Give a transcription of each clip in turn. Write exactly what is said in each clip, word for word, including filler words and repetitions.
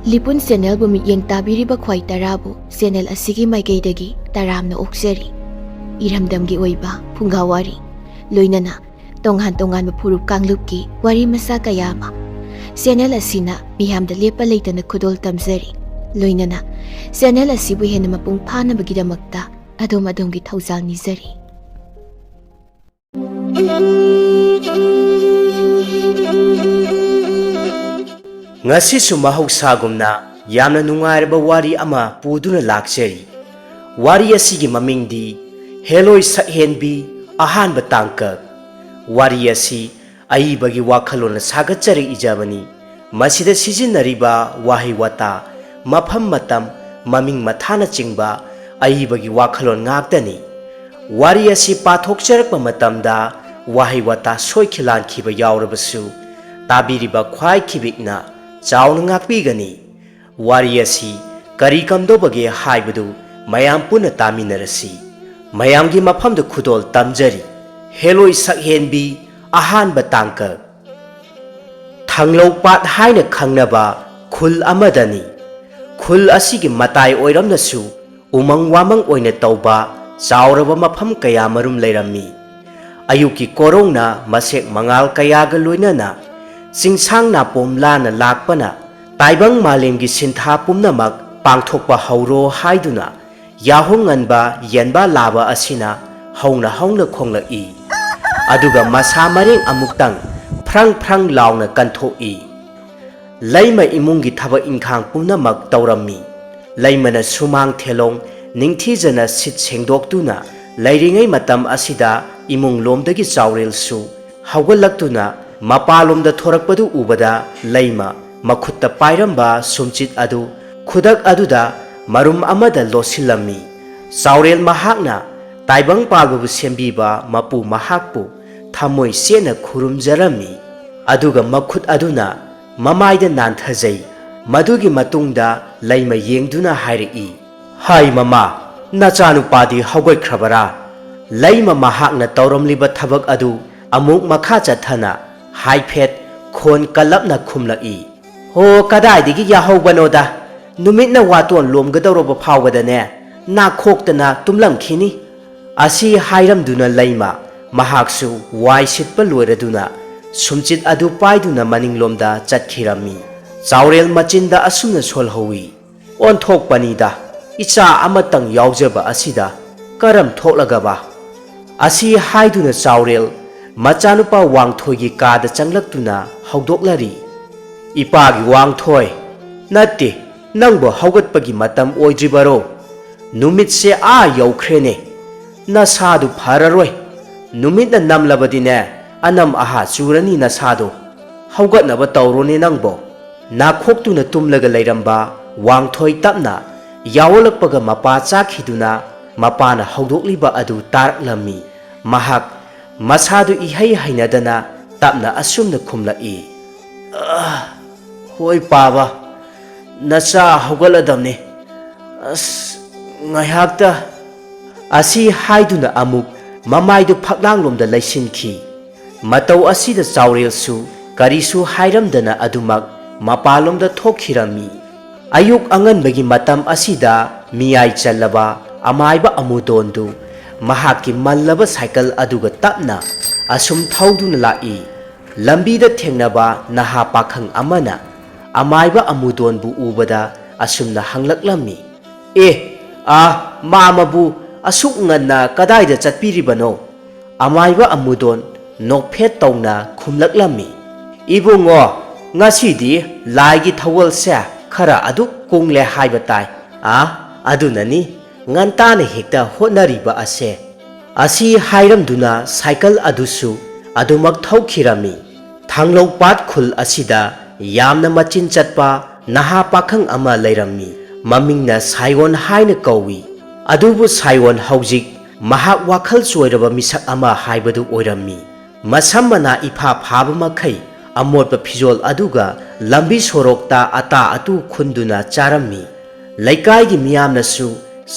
ꯂꯤꯄꯨꯟ ꯆꯦꯅꯦꯜꯕꯨ ꯃꯤꯠꯌꯦꯡ ꯇꯥꯕꯤꯔꯤꯕ ꯈ꯭ꯋꯥꯏ ꯇꯔꯥꯕꯨ ꯆꯦꯅꯦꯜ ꯑꯁꯤꯒꯤ ꯃꯥꯏꯀꯩꯗꯒꯤ ꯇꯔꯥꯝꯅ ꯑꯣꯛꯆꯔꯤ꯫ ꯏꯔꯝꯗꯝꯒꯤ ꯑꯣꯏꯕ ꯐꯨꯡꯒꯥ ꯋꯥꯔꯤ, ꯂꯣꯏꯅꯅ ꯇꯣꯉꯥꯟ ꯇꯣꯉꯥꯟꯕ ꯐꯨꯔꯨꯞ ꯀꯥꯡꯂꯨꯞꯀꯤ ꯋꯥꯔꯤ ꯃꯆꯥ ꯀꯌꯥ ꯑꯃ ꯆꯦꯅꯦꯜ ꯑꯁꯤꯅ ꯃꯤꯌꯥꯝꯗ ꯂꯦꯞꯄ ꯂꯩꯇꯅ ꯈꯨꯗꯣꯜ ꯇꯝꯖꯔꯤ꯫ ꯂꯣꯏꯅꯅ ꯆꯦꯅꯦꯜ ꯑꯁꯤꯕꯨ ꯍꯦꯟꯅ ꯃꯄꯨꯡ ꯐꯥꯅꯕꯒꯤꯗꯃꯛꯇ ꯑꯗꯣꯝ ꯑꯗꯣꯝꯒꯤ ꯊꯧꯖꯥꯜ ꯅꯤꯖꯔꯤ꯫ ꯉꯁꯤꯁꯨ ꯃꯍꯧꯁꯥꯒꯨꯝꯅ ꯌꯥꯝꯅ ꯅꯨꯡꯉꯥꯏꯔꯕ ꯋꯥꯔꯤ ꯑꯃ ꯄꯨꯗꯨꯅ ꯂꯥꯛꯆꯔꯤ꯫ ꯋꯥꯔꯤ ꯑꯁꯤꯒꯤ ꯃꯃꯤꯡꯗꯤ ꯍꯦꯂꯣꯏ ꯁꯛꯍꯦꯟꯕꯤ, ꯑꯍꯥꯟꯕ ꯇꯥꯡꯀꯛ꯫ ꯋꯥꯔꯤ ꯑꯁꯤ ꯑꯏꯕꯒꯤ ꯋꯥꯈꯜꯂꯣꯟꯅ ꯁꯥꯒꯠꯆꯔꯛꯏꯖꯕꯅꯤ꯫ ꯃꯁꯤꯗ ꯁꯤꯖꯤꯟꯅꯔꯤꯕ ꯋꯥꯍꯩ ꯋꯥꯇꯥ, ꯃꯐꯝ ꯃꯇꯝ, ꯃꯃꯤꯡ ꯃꯊꯥꯅꯆꯤꯡꯕ ꯑꯏꯕꯒꯤ ꯋꯥꯈꯜꯂꯣꯟ ꯉꯥꯛꯇꯅꯤ꯫ ꯋꯥꯔꯤ ꯑꯁꯤ ꯄꯥꯊꯣꯛꯆꯔꯛꯄ ꯃꯇꯝꯗ ꯋꯥꯍꯩ ꯋꯥꯇꯥ ꯁꯣꯏꯈꯤ ꯂꯥꯟꯈꯤꯕ ꯌꯥꯎꯔꯕꯁꯨ, ꯇꯥꯕꯤꯔꯤꯕ ꯈ꯭ꯋꯥꯏ ꯈꯤꯕꯤꯛꯅ ꯆꯥꯎꯅ ꯉꯥꯛꯄꯤꯒꯅꯤ꯫ ꯋꯥꯔꯤ ꯑꯁꯤ ꯀꯔꯤ ꯀꯝꯗꯧꯕꯒꯦ ꯍꯥꯏꯕꯗꯨ ꯃꯌꯥꯝ ꯄꯨꯟꯅ ꯇꯥꯃꯤꯟꯅꯔꯁꯤ꯫ ꯃꯌꯥꯝꯒꯤ ꯃꯐꯝꯗ ꯈꯨꯗꯣꯜ ꯇꯝꯖꯔꯤ꯫ ꯍꯦꯂꯣꯏ ꯁꯛꯍꯦꯟꯕꯤ, ꯑꯍꯥꯟꯕ ꯇꯥꯡꯀꯛ꯫ ꯊꯥꯡꯂꯧ ꯄꯥꯠ ꯍꯥꯏꯅ ꯈꯪꯅꯕ ꯈꯨꯜ ꯑꯃꯗꯅꯤ꯫ ꯈꯨꯜ ꯑꯁꯤꯒꯤ ꯃꯇꯥꯏ ꯑꯣꯏꯔꯝꯅꯁꯨ ꯎꯃꯪ ꯋꯥꯃꯪ ꯑꯣꯏꯅ ꯇꯧꯕ ꯆꯥꯎꯔꯕ ꯃꯐꯝ ꯀꯌꯥ ꯃꯔꯨꯝ ꯂꯩꯔꯝꯃꯤ꯫ ꯑꯌꯨꯛꯀꯤ ꯀꯣꯔꯧꯅ ꯃꯁꯦꯛ ꯃꯉꯥꯜ ꯀꯌꯥꯒ ꯂꯣꯏꯅꯅ ꯆꯤꯡꯁꯥꯡ ꯅꯥꯄꯣꯝ ꯂꯥꯅ ꯂꯥꯛꯄꯅ ꯇꯥꯏꯕꯪ ꯃꯥꯂꯦꯝꯒꯤ ꯁꯤꯟꯊꯥ ꯄꯨꯝꯅꯃꯛ ꯄꯥꯡꯊꯣꯛꯄ ꯍꯧꯔꯣ ꯍꯥꯏꯗꯨꯅ ꯌꯥꯍꯣꯡ ꯉꯟꯕ ꯌꯦꯟꯕꯥ ꯂꯥꯕ ꯑꯁꯤꯅ ꯍꯧꯅ ꯍꯧꯅ ꯈꯣꯡꯂꯛꯏ꯫ ꯑꯗꯨꯒ ꯃꯁꯥ ꯃꯔꯦꯡ ꯑꯃꯨꯛꯇꯪ ꯐ꯭ꯔꯪ ꯐ꯭ꯔꯪ ꯂꯥꯎꯅ ꯀꯟꯊꯣꯛꯏ꯫ ꯂꯩꯃ ꯏꯃꯨꯡꯒꯤ ꯊꯕꯛ ꯏꯪꯈꯥꯡ ꯄꯨꯝꯅꯃꯛ ꯇꯧꯔꯝꯃꯤ꯫ ꯂꯩꯃꯅ ꯁꯨꯃꯥꯡ ꯊꯦꯂꯣꯡ ꯅꯤꯡꯊꯤꯖꯅ ꯁꯤꯠ ꯁꯦꯡꯗꯣꯛꯇꯨꯅ ꯂꯩꯔꯤꯉꯩ ꯃꯇꯝ ꯑꯁꯤꯗ ꯏꯃꯨꯡ ꯂꯣꯝꯗꯒꯤ ꯆꯥꯎꯔꯦꯜꯁꯨ ꯍꯧꯒꯠꯂꯛꯇꯨꯅ ꯃꯄꯥꯂꯣꯝꯗ ꯊꯣꯔꯛꯄꯗꯨ ꯎꯕꯗ ꯂꯩꯃ ꯃꯈꯨꯠꯇ ꯄꯥꯏꯔꯝꯕ ꯁꯨꯝꯆꯤꯠ ꯑꯗꯨ ꯈꯨꯗꯛ ꯑꯗꯨꯗ ꯃꯔꯨꯝ ꯑꯃꯗ ꯂꯣꯠꯁꯤꯜꯂꯝꯃꯤ꯫ ꯆꯥꯎꯔꯦꯜ ꯃꯍꯥꯛꯅ ꯇꯥꯏꯕꯪ ꯄꯥꯜꯕꯕꯨ ꯁꯦꯝꯕꯤꯕ ꯃꯄꯨ ꯃꯍꯥꯛꯄꯨ ꯊꯃꯣꯏ ꯁꯦꯡꯅ ꯈꯨꯔꯨꯝꯖꯔꯝꯃꯤ꯫ ꯑꯗꯨꯒ ꯃꯈꯨꯠ ꯑꯗꯨꯅ ꯃꯃꯥꯏꯗ ꯅꯥꯟꯊꯖꯩ꯫ ꯃꯗꯨꯒꯤ ꯃꯇꯨꯡꯗ ꯂꯩꯃ ꯌꯦꯡꯗꯨꯅ ꯍꯥꯏꯔꯛꯏ, "ꯍꯥꯏ ꯃꯃꯥ, ꯅꯆꯥꯅꯨꯄꯥꯗꯤ ꯍꯧꯒꯠꯈ꯭ꯔꯕꯔꯥ?" ꯂꯩꯃ ꯃꯍꯥꯛꯅ ꯇꯧꯔꯝꯂꯤꯕ ꯊꯕꯛ ꯑꯗꯨ ꯑꯃꯨꯛ ꯃꯈꯥ ꯆꯠꯊꯅ ꯍꯥꯏꯐꯦꯠ ꯈꯣꯟ ꯀꯜꯂꯞꯅ ꯈꯨꯝꯂꯛꯏ, "ꯍꯣ, ꯀꯗꯥꯏꯗꯒꯤ ꯌꯥꯍꯧꯕꯅꯣꯗ? ꯅꯨꯃꯤꯠꯅ ꯋꯥꯇꯣꯟ ꯂꯣꯝꯒꯗꯧꯔꯕ ꯐꯥꯎꯕꯗꯅꯦ ꯅꯥꯈꯣꯛꯇꯅ ꯇꯨꯝꯂꯝꯈꯤꯅꯤ"꯫ ꯑꯁꯤ ꯍꯥꯏꯔꯝꯗꯨꯅ ꯂꯩꯃ ꯃꯍꯥꯛꯁꯨ ꯋꯥꯏ ꯁꯤꯠꯄ ꯂꯣꯏꯔꯗꯨꯅ ꯁꯨꯝꯆꯤꯠ ꯑꯗꯨ ꯄꯥꯏꯗꯨꯅ ꯃꯅꯤꯡꯂꯣꯝꯗ ꯆꯠꯈꯤꯔꯝꯃꯤ꯫ ꯆꯥꯎꯔꯦꯜ ꯃꯆꯤꯟꯗ ꯑꯁꯨꯝꯅ ꯁꯣꯜꯍꯧꯏ, "ꯑꯣꯟꯊꯣꯛꯄꯅꯤꯗ, ꯏꯆꯥ ꯑꯃꯇꯪ ꯌꯥꯎꯖꯕ ꯑꯁꯤꯗ ꯀꯔꯝ ꯊꯣꯛꯂꯒꯕ?" ꯑꯁꯤ ꯍꯥꯏꯗꯨꯅ ꯆꯥꯎꯔꯦꯜ ꯃꯆꯥꯅꯨꯄꯥ ꯋꯥꯡꯊꯣꯏꯒꯤ ꯀꯥꯗ ꯆꯪꯂꯛꯇꯨꯅ ꯍꯧꯗꯣꯛꯂꯔꯤ꯫ "ꯏꯄꯥꯒꯤ ꯋꯥꯡꯊꯣꯏ, ꯅꯠꯇꯦ, ꯅꯪꯕꯨ ꯍꯧꯒꯠꯄꯒꯤ ꯃꯇꯝ ꯑꯣꯏꯗ꯭ꯔꯤꯕꯔꯣ? ꯅꯨꯃꯤꯠꯁꯦ ꯑꯥ ꯌꯧꯈ꯭ꯔꯦꯅꯦ꯫ ꯅꯁꯥꯗꯨ ꯐꯔꯔꯣꯏ꯫ ꯅꯨꯃꯤꯠꯅ ꯅꯝꯂꯕꯗꯤꯅꯦ, ꯑꯅꯝ ꯑꯍꯥ ꯆꯨꯔꯅꯤ ꯅꯁꯥꯗꯣ꯫ ꯍꯧꯒꯠꯅꯕ ꯇꯧꯔꯣꯅꯦ ꯅꯪꯕꯣ"꯫ ꯅꯥꯈꯣꯛꯇꯨꯅ ꯇꯨꯝꯂꯒ ꯂꯩꯔꯝꯕ ꯋꯥꯡꯊꯣꯏ ꯇꯞꯅ ꯌꯥꯑꯣꯜꯂꯛꯄꯒ ꯃꯄꯥ ꯆꯥꯈꯤꯗꯨꯅ ꯃꯄꯥꯅ ꯍꯧꯗꯣꯛꯂꯤꯕ ꯑꯗꯨ ꯇꯥꯔꯛꯂꯝꯃꯤ꯫ ꯃꯍꯥꯛ ꯃꯁꯥꯗꯨ ꯏꯍꯩ ꯍꯩꯅꯗꯅ ꯇꯞꯅ ꯑꯁꯨꯝꯅ ꯈꯨꯝꯂꯛꯏ, "ꯑ, ꯍꯣꯏ ꯄꯥꯕ, ꯅꯆꯥ ꯍꯧꯒꯠꯂꯗꯝꯅꯤ꯫ ꯑꯁ, ꯉꯥꯏꯍꯥꯛꯇ"꯫ ꯑꯁꯤ ꯍꯥꯏꯗꯨꯅ ꯑꯃꯨꯛ ꯃꯃꯥꯏꯗꯨ ꯐꯛꯂꯥꯡꯂꯣꯝꯗ ꯂꯩꯁꯤꯟꯈꯤ꯫ ꯃꯇꯧ ꯑꯁꯤꯗ ꯆꯥꯎꯔꯦꯜꯁꯨ ꯀꯔꯤꯁꯨ ꯍꯥꯏꯔꯝꯗꯅ ꯑꯗꯨꯃꯛ ꯃꯄꯥꯟꯂꯣꯝꯗ ꯊꯣꯛꯈꯤꯔꯝꯃꯤ꯫ ꯑꯌꯨꯛ ꯑꯉꯟꯕꯒꯤ ꯃꯇꯝ ꯑꯁꯤꯗ ꯃꯤꯌꯥꯏ ꯆꯜꯂꯕ ꯑꯃꯥꯏꯕ ꯑꯃꯨꯗꯣꯟꯗꯨ ꯃꯍꯥꯛꯀꯤ ꯃꯜꯂꯕ ꯁꯥꯏꯀꯜ ꯑꯗꯨꯒ ꯇꯞꯅ ꯑꯁꯨꯝ ꯊꯧꯗꯨꯅ ꯂꯥꯛꯏ꯫ ꯂꯝꯕꯤꯗ ꯊꯦꯡꯅꯕ ꯅꯍꯥ ꯄꯥꯈꯪ ꯑꯃꯅ ꯑꯃꯥꯏꯕ ꯑꯃꯨꯗꯣꯟꯕꯨ ꯎꯕꯗ ꯑꯁꯨꯝꯅ ꯍꯪꯂꯛꯂꯝꯃꯤ, "ꯑꯦ, ꯑꯥ, ꯃꯥꯃꯕꯨ ꯑꯁꯨꯛ ꯉꯟꯅ ꯀꯗꯥꯏꯗ ꯆꯠꯄꯤꯔꯤꯕꯅꯣ?" ꯑꯃꯥꯏꯕ ꯑꯃꯨꯗꯣꯟ ꯅꯣꯛꯐꯦꯠ ꯇꯧꯅ ꯈꯨꯝꯂꯛꯂꯝꯃꯤ, "ꯏꯕꯨꯡꯉꯣ, ꯉꯁꯤꯗꯤ ꯂꯥꯏꯒꯤ ꯊꯧꯒꯜꯁꯦ ꯈꯔ ꯑꯗꯨꯛ ꯀꯨꯡꯂꯦ ꯍꯥꯏꯕ ꯇꯥꯏ꯫ ꯑꯥ, ꯑꯗꯨꯅꯅꯤ ꯉꯟꯇꯥꯅ ꯍꯦꯛꯇ ꯍꯣꯠꯅꯔꯤꯕ ꯑꯁꯦ"꯫ ꯑꯁꯤ ꯍꯥꯏꯔꯝꯗꯨꯅ ꯁꯥꯏꯀꯜ ꯑꯗꯨꯁꯨ ꯑꯗꯨꯃꯛ ꯊꯧꯈꯤꯔꯝꯃꯤ꯫ ꯊꯥꯡꯂꯧ ꯄꯥꯠ ꯈꯨꯜ ꯑꯁꯤꯗ ꯌꯥꯝꯅ ꯃꯆꯤꯟ ꯆꯠꯄ ꯅꯍꯥ ꯄꯥꯈꯪ ꯑꯃ ꯂꯩꯔꯝꯃꯤ꯫ ꯃꯃꯤꯡꯅ ꯁꯥꯏꯑꯣꯟ ꯍꯥꯏꯅ ꯀꯧꯏ꯫ ꯑꯗꯨꯕꯨ ꯁꯥꯏꯑꯣꯟ ꯍꯧꯖꯤꯛ ꯃꯍꯥꯛ ꯋꯥꯈꯜ ꯆꯣꯏꯔꯕ ꯃꯤꯁꯛ ꯑꯃ ꯍꯥꯏꯕꯗꯨ ꯑꯣꯏꯔꯝꯃꯤ꯫ ꯃꯁꯝ ꯃꯅꯥ ꯏꯐꯥ ꯐꯥꯕ ꯃꯈꯩ ꯑꯃꯣꯠꯄ ꯐꯤꯖꯣꯜ ꯑꯗꯨꯒ ꯂꯝꯕꯤ ꯁꯣꯔꯣꯛꯇ ꯑꯇꯥ ꯑꯇꯨ ꯈꯨꯟꯗꯨꯅ ꯆꯥꯔꯝꯃꯤ꯫ ꯂꯩꯀꯥꯏꯒꯤ ꯃꯤꯌꯥꯝꯅꯁꯨ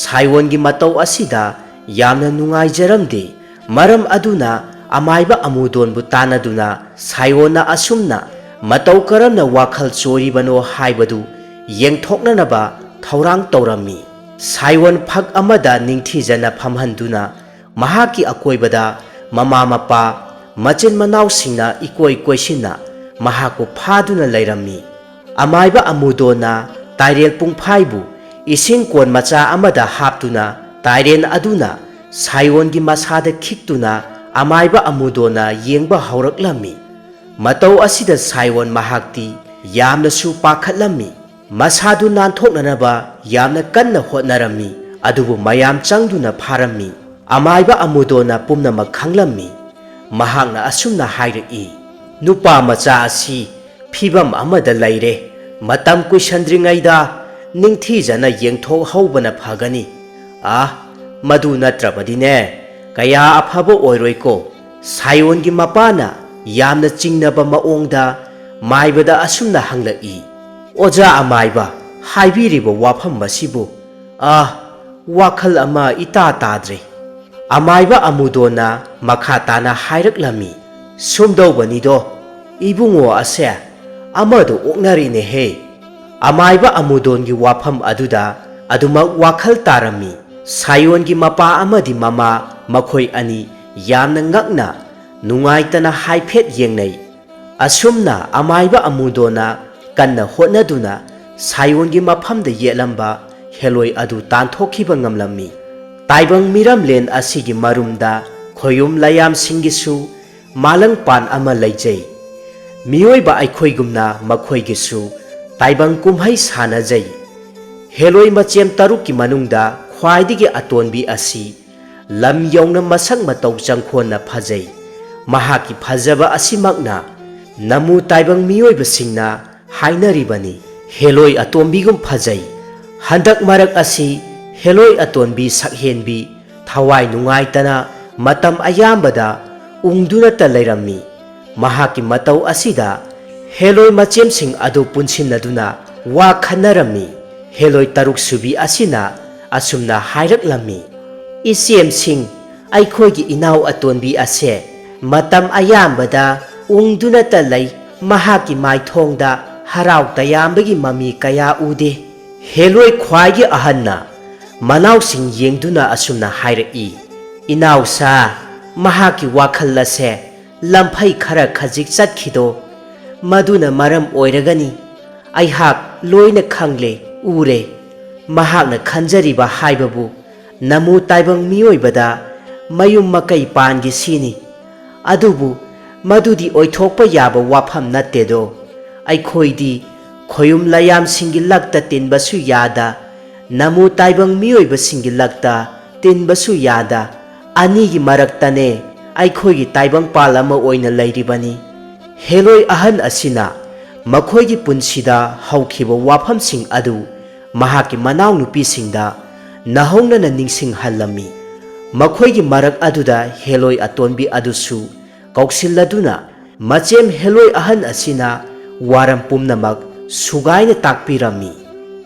ꯁꯥꯏꯑꯣꯟꯒꯤ ꯃꯇꯧ ꯑꯁꯤꯗ ꯌꯥꯝꯅ ꯅꯨꯡꯉꯥꯏꯖꯔꯝꯗꯦ꯫ ꯃꯔꯝ ꯑꯗꯨꯅ ꯑꯃꯥꯏꯕ ꯑꯃꯨꯗꯣꯟꯕꯨ ꯇꯥꯟꯅꯗꯨꯅ ꯁꯥꯏꯑꯣꯟꯅ ꯑꯁꯨꯝꯅ ꯃꯇꯧ ꯀꯔꯝꯅ ꯋꯥꯈꯜ ꯆꯣꯏꯔꯤꯕꯅꯣ ꯍꯥꯏꯕꯗꯨ ꯌꯦꯡꯊꯣꯛꯅꯅꯕ ꯊꯧꯔꯥꯡ ꯇꯧꯔꯝꯃꯤ꯫ ꯁꯥꯏꯑꯣꯟ ꯐꯛ ꯑꯃꯗ ꯅꯤꯡꯊꯤꯖꯅ ꯐꯝꯍꯟꯗꯨꯅ ꯃꯍꯥꯛꯀꯤ ꯑꯀꯣꯏꯕꯗ ꯃꯃꯥ ꯃꯄꯥ, ꯃꯆꯤꯟ ꯃꯅꯥꯎꯁꯤꯡꯅ ꯏꯀꯣꯏ ꯀꯣꯏꯁꯤꯟꯅ ꯃꯍꯥꯛꯄꯨ ꯐꯥꯗꯨꯅ ꯂꯩꯔꯝꯃꯤ꯫ ꯑꯃꯥꯏꯕ ꯑꯃꯨꯗꯣꯟꯅ ꯇꯥꯏꯔꯦꯜ ꯄꯨꯡꯐꯥꯏꯕꯨ ꯏꯁꯤꯡ ꯀꯣꯟ ꯃꯆꯥ ꯑꯃꯗ ꯍꯥꯞꯇꯨꯅ ꯇꯥꯏꯔꯦꯟ ꯑꯗꯨꯅ ꯁꯥꯏꯑꯣꯟꯒꯤ ꯃꯁꯥꯗ ꯈꯤꯛꯇꯨꯅ ꯑꯃꯥꯏꯕ ꯑꯃꯨꯗꯣꯟꯅ ꯌꯦꯡꯕ ꯍꯧꯔꯛꯂꯝꯃꯤ꯫ ꯃꯇꯧ ꯑꯁꯤꯗ ꯁꯥꯏꯑꯣꯟ ꯃꯍꯥꯛꯇꯤ ꯌꯥꯝꯅꯁꯨ ꯄꯥꯈꯠꯂꯝꯃꯤ꯫ ꯃꯁꯥꯗꯨ ꯅꯥꯟꯊꯣꯛꯅꯅꯕ ꯌꯥꯝꯅ ꯀꯟꯅ ꯍꯣꯠꯅꯔꯝꯃꯤ, ꯑꯗꯨꯕꯨ ꯃꯌꯥꯝ ꯆꯪꯗꯨꯅ ꯐꯥꯔꯝꯃꯤ꯫ ꯑꯃꯥꯏꯕ ꯑꯃꯨꯗꯣꯟꯅ ꯄꯨꯝꯅꯃꯛ ꯈꯪꯂꯝꯃꯤ꯫ ꯃꯍꯥꯛꯅ ꯑꯁꯨꯝꯅ ꯍꯥꯏꯔꯛꯏ, "ꯅꯨꯄꯥ ꯃꯆꯥ ꯑꯁꯤ ꯐꯤꯚꯝ ꯑꯃꯗ ꯂꯩꯔꯦ꯫ ꯃꯇꯝ ꯀꯨꯏꯁꯟꯗ꯭ꯔꯤꯉꯩꯗ ꯅꯤꯡꯊꯤꯖꯅ ꯌꯦꯡꯊꯣꯛꯍꯧꯕꯅ ꯐꯒꯅꯤ꯫ ꯑꯥ, ꯃꯗꯨ ꯅꯠꯇ꯭ꯔꯕꯗꯤꯅꯦ, ꯀꯌꯥ ꯑꯐꯕ ꯑꯣꯏꯔꯣꯏꯀꯣ"꯫ ꯁꯥꯏꯑꯣꯟꯒꯤ ꯃꯄꯥꯅ ꯌꯥꯝꯅ ꯆꯤꯡꯅꯕ ꯃꯑꯣꯡꯗ ꯃꯥꯏꯕꯗ ꯑꯁꯨꯝꯅ ꯍꯪꯂꯛꯏ, "ꯑꯣꯖꯥ ꯑꯃꯥꯏꯕ, ꯍꯥꯏꯕꯤꯔꯤꯕ ꯋꯥꯐꯝ ꯑꯁꯤꯕꯨ, ꯑꯥ, ꯋꯥꯈꯜ ꯑꯃ ꯏꯇꯥ ꯇꯥꯗ꯭ꯔꯦ"꯫ ꯑꯃꯥꯏꯕ ꯑꯃꯨꯗꯣꯟꯅ ꯃꯈꯥ ꯇꯥꯅ ꯍꯥꯏꯔꯛꯂꯝꯃꯤ, "ꯁꯨꯝꯗꯧꯕꯅꯤꯗꯣ, ꯏꯕꯨꯡꯉꯣ ꯑꯁꯦ ꯑꯃꯗꯣ ꯑꯣꯛꯅꯔꯤꯅꯦꯍꯦ"꯫ ꯑꯃꯥꯏꯕ ꯑꯃꯨꯗꯣꯟꯒꯤ ꯋꯥꯐꯝ ꯑꯗꯨꯗ ꯑꯗꯨꯃꯛ ꯋꯥꯈꯜ ꯇꯥꯔꯝꯃꯤ꯫ ꯁꯥꯏꯑꯣꯟꯒꯤ ꯃꯄꯥ ꯑꯃꯗꯤ ꯃꯃꯥ, ꯃꯈꯣꯏ ꯑꯅꯤ ꯌꯥꯝꯅ ꯉꯛꯅ, ꯅꯨꯡꯉꯥꯏꯇꯅ ꯍꯥꯏꯐꯦꯠ ꯌꯦꯡꯅꯩ꯫ ꯑꯁꯨꯝꯅ ꯑꯃꯥꯏꯕ ꯑꯃꯨꯗꯣꯟꯅ ꯀꯟꯅ ꯍꯣꯠꯅꯗꯨꯅ ꯁꯥꯏꯑꯣꯟꯒꯤ ꯃꯐꯝꯗ ꯌꯦꯠꯂꯝꯕ ꯍꯦꯂꯣꯏ ꯑꯗꯨ ꯇꯥꯟꯊꯣꯛꯈꯤꯕ ꯉꯝꯂꯝꯃꯤ꯫ ꯇꯥꯏꯕꯪ ꯃꯤꯔꯝꯂꯦꯟ ꯑꯁꯤꯒꯤ ꯃꯔꯨꯝꯗ ꯈꯣꯌꯨꯝ ꯂꯥꯌꯥꯝꯁꯤꯡꯒꯤꯁꯨ ꯃꯥꯂꯪꯄꯥꯟ ꯑꯃ ꯂꯩꯖꯩ꯫ ꯃꯤꯑꯣꯏꯕ ꯑꯩꯈꯣꯏꯒꯨꯝꯅ ꯃꯈꯣꯏꯒꯤꯁꯨ ꯇꯥꯏꯕꯪ ꯀꯨꯝꯍꯩ ꯁꯥꯟꯅꯖꯩ꯫ ꯍꯦꯂꯣꯏ ꯃꯆꯦꯝ ꯇꯔꯨꯛꯀꯤ ꯃꯅꯨꯡꯗ ꯈ꯭ꯋꯥꯏꯗꯒꯤ ꯑꯇꯣꯟꯕꯤ ꯑꯁꯤ ꯂꯝ ꯌꯧꯅ ꯃꯁꯛ ꯃꯇꯧ ꯆꯪꯈꯣꯟꯅ ꯐꯖꯩ꯫ ꯃꯍꯥꯛꯀꯤ ꯐꯖꯕ ꯑꯁꯤꯃꯛꯅ ꯅꯃꯨ ꯇꯥꯏꯕꯪ ꯃꯤꯑꯣꯏꯕꯁꯤꯡꯅ ꯍꯥꯏꯅꯔꯤꯕꯅꯤ, "ꯍꯦꯂꯣꯏ ꯑꯇꯣꯝꯕꯤꯒꯨꯝ ꯐꯖꯩ"꯫ ꯍꯟꯗꯛ ꯃꯔꯛ ꯑꯁꯤ ꯍꯦꯂꯣꯏ ꯑꯇꯣꯟꯕꯤ ꯁꯛꯍꯦꯟꯕꯤ ꯊꯋꯥꯏ ꯅꯨꯡꯉꯥꯏꯇꯅ ꯃꯇꯝ ꯑꯌꯥꯝꯕꯗ ꯎꯪꯗꯨꯅꯇ ꯂꯩꯔꯝꯃꯤ꯫ ꯃꯍꯥꯛꯀꯤ ꯃꯇꯧ ꯑꯁꯤꯗ ꯍꯦꯂꯣꯏ ꯃꯆꯦꯝꯁꯤꯡ ꯑꯗꯨ ꯄꯨꯟꯁꯤꯟꯅꯗꯨꯅ ꯋꯥ ꯈꯟꯅꯔꯝꯃꯤ꯫ ꯍꯦꯂꯣꯏ ꯇꯔꯨꯛ ꯁꯨꯕꯤ ꯑꯁꯤꯅ ꯑꯁꯨꯝꯅ ꯍꯥꯏꯔꯛꯂꯝꯃꯤ, "ꯏꯆꯦꯝꯁꯤꯡ, ꯑꯩꯈꯣꯏꯒꯤ ꯏꯅꯥꯎ ꯑꯇꯣꯟꯕꯤ ꯑꯁꯦ ꯃꯇꯝ ꯑꯌꯥꯝꯕꯗ ꯎꯪꯗꯨꯅꯇ ꯂꯩ꯫ ꯃꯍꯥꯛꯀꯤ ꯃꯥꯏꯊꯣꯡꯗ ꯍꯔꯥꯎ ꯇꯌꯥꯝꯕꯒꯤ ꯃꯃꯤ ꯀꯌꯥ ꯎꯗꯦ꯫ ꯍꯦꯂꯣꯏ ꯈ꯭ꯋꯥꯏꯒꯤ ꯑꯍꯟꯅ ꯃꯅꯥꯎꯁꯤꯡ ꯌꯦꯡꯗꯨꯅ ꯑꯁꯨꯝꯅ ꯍꯥꯏꯔꯛꯏ, "ꯏꯅꯥꯎꯁꯥ, ꯃꯍꯥꯛꯀꯤ ꯋꯥꯈꯜ ꯑꯁꯦ ꯂꯝꯐꯩ ꯈꯔ ꯈꯖꯤꯛ ꯆꯠꯈꯤꯗꯣ, ꯃꯗꯨꯅ ꯃꯔꯝ ꯑꯣꯏꯔꯒꯅꯤ꯫ ꯑꯩꯍꯥꯛ ꯂꯣꯏꯅ ꯈꯪꯂꯦ, ꯎꯔꯦ꯫ ꯃꯍꯥꯛꯅ ꯈꯟꯖꯔꯤꯕ ꯍꯥꯏꯕꯕꯨ ꯅꯃꯨ ꯇꯥꯏꯕꯪ ꯃꯤꯑꯣꯏꯕꯗ ꯃꯌꯨꯝ ꯃꯀꯩ ꯄꯥꯟꯒꯦ ꯁꯤꯅꯤ꯫ ꯑꯗꯨꯕꯨ ꯃꯗꯨꯗꯤ ꯑꯣꯏꯊꯣꯛꯄ ꯌꯥꯕ ꯋꯥꯐꯝ ꯅꯠꯇꯦꯗꯣ꯫ ꯑꯩꯈꯣꯏꯗꯤ ꯈꯣꯌꯨꯝ ꯂꯌꯥꯝꯁꯤꯡꯒꯤ ꯂꯛꯇ ꯇꯤꯟꯕꯁꯨ ꯌꯥꯗ, ꯅꯃꯨ ꯇꯥꯏꯕꯪ ꯃꯤꯑꯣꯏꯕꯁꯤꯡꯒꯤ ꯂꯛꯇ ꯇꯤꯟꯕꯁꯨ ꯌꯥꯗ, ꯑꯅꯤꯒꯤ ꯃꯔꯛꯇꯅꯦ ꯑꯩꯈꯣꯏꯒꯤ ꯇꯥꯏꯕꯪꯄꯥꯜ ꯑꯃ ꯑꯣꯏꯅ ꯂꯩꯔꯤꯕꯅꯤ꯫" ꯍꯦꯂꯣꯏ ꯑꯍꯟ ꯑꯁꯤꯅ ꯃꯈꯣꯏꯒꯤ ꯄꯨꯟꯁꯤꯗ ꯍꯧꯈꯤꯕ ꯋꯥꯐꯝꯁꯤꯡ ꯑꯗꯨ ꯃꯍꯥꯛꯀꯤ ꯃꯅꯥꯎꯅꯨꯄꯤꯁꯤꯡꯗ ꯅꯍꯧꯅꯅ ꯅꯤꯡꯁꯤꯡꯍꯜꯂꯝꯃꯤ꯫ ꯃꯈꯣꯏꯒꯤ ꯃꯔꯛ ꯑꯗꯨꯗ ꯍꯦꯂꯣꯏ ꯑꯇꯣꯟꯕꯤ ꯑꯗꯨꯁꯨ ꯀꯧꯁꯤꯜꯂꯗꯨꯅ ꯃꯆꯦꯝ ꯍꯦꯂꯣꯏ ꯑꯍꯟ ꯑꯁꯤꯅ ꯋꯥꯔꯝ ꯄꯨꯝꯅꯃꯛ ꯁꯨꯒꯥꯏꯅ ꯇꯥꯛꯄꯤꯔꯝꯃꯤ꯫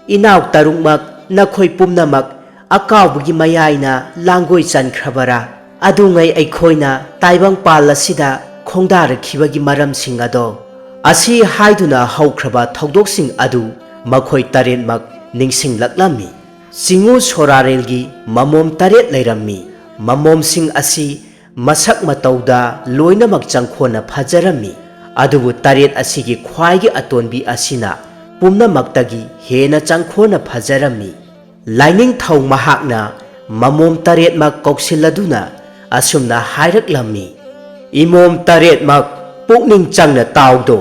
"ꯏꯅꯥꯎ ꯇꯔꯨꯛꯃꯛ, ꯅꯈꯣꯏ ꯄꯨꯝꯅꯃꯛ ꯑꯀꯥꯎꯕꯒꯤ ꯃꯌꯥꯏꯅ ꯂꯥꯡꯒꯣꯏ ꯆꯟꯈ꯭ꯔꯕꯔꯥ? ꯑꯗꯨꯉꯩ ꯑꯩꯈꯣꯏꯅ ꯇꯥꯏꯕꯪꯄꯥꯜ ꯑꯁꯤꯗ ꯈꯣꯡꯗꯥꯔꯛꯈꯤꯕꯒꯤ ꯃꯔꯝꯁꯤꯡ ꯑꯗꯣ꯫" ꯑꯁꯤ ꯍꯥꯏꯗꯨꯅ ꯍꯧꯈ꯭ꯔꯕ ꯊꯧꯗꯣꯛꯁꯤꯡ ꯑꯗꯨ ꯃꯈꯣꯏ ꯇꯔꯦꯠꯃꯛ ꯅꯤꯡꯁꯤꯡꯂꯛꯂꯝꯃꯤ꯫ ꯆꯤꯉꯨ ꯁꯣꯔꯥꯔꯦꯜꯒꯤ ꯃꯃꯣꯝ ꯇꯔꯦꯠ ꯂꯩꯔꯝꯃꯤ꯫ ꯃꯃꯣꯝꯁꯤꯡ ꯑꯁꯤ ꯃꯁꯛ ꯃꯇꯧꯗ ꯂꯣꯏꯅꯃꯛ ꯆꯪꯈꯣꯟꯅ ꯐꯖꯔꯝꯃꯤ꯫ ꯑꯗꯨꯕꯨ ꯇꯔꯦꯠ ꯑꯁꯤꯒꯤ ꯈ꯭ꯋꯥꯏꯒꯤ ꯑꯇꯣꯟꯕꯤ ꯑꯁꯤꯅ ꯄꯨꯝꯅꯃꯛꯇꯒꯤ ꯍꯦꯟꯅ ꯆꯪꯈꯣꯟꯅ ꯐꯖꯔꯝꯃꯤ꯫ ꯂꯥꯏꯅꯤꯡꯊꯧ ꯃꯍꯥꯛꯅ ꯃꯃꯣꯝ ꯇꯔꯦꯠꯃꯛ ꯀꯧꯁꯤꯜꯂꯗꯨꯅ ꯑꯁꯨꯝꯅ ꯍꯥꯏꯔꯛꯂꯝꯃꯤ, "ꯏꯃꯣꯝ ꯇꯔꯦꯠꯃꯛ, ꯄꯨꯛꯅꯤꯡ ꯆꯪꯅ ꯇꯥꯎꯗꯣ꯫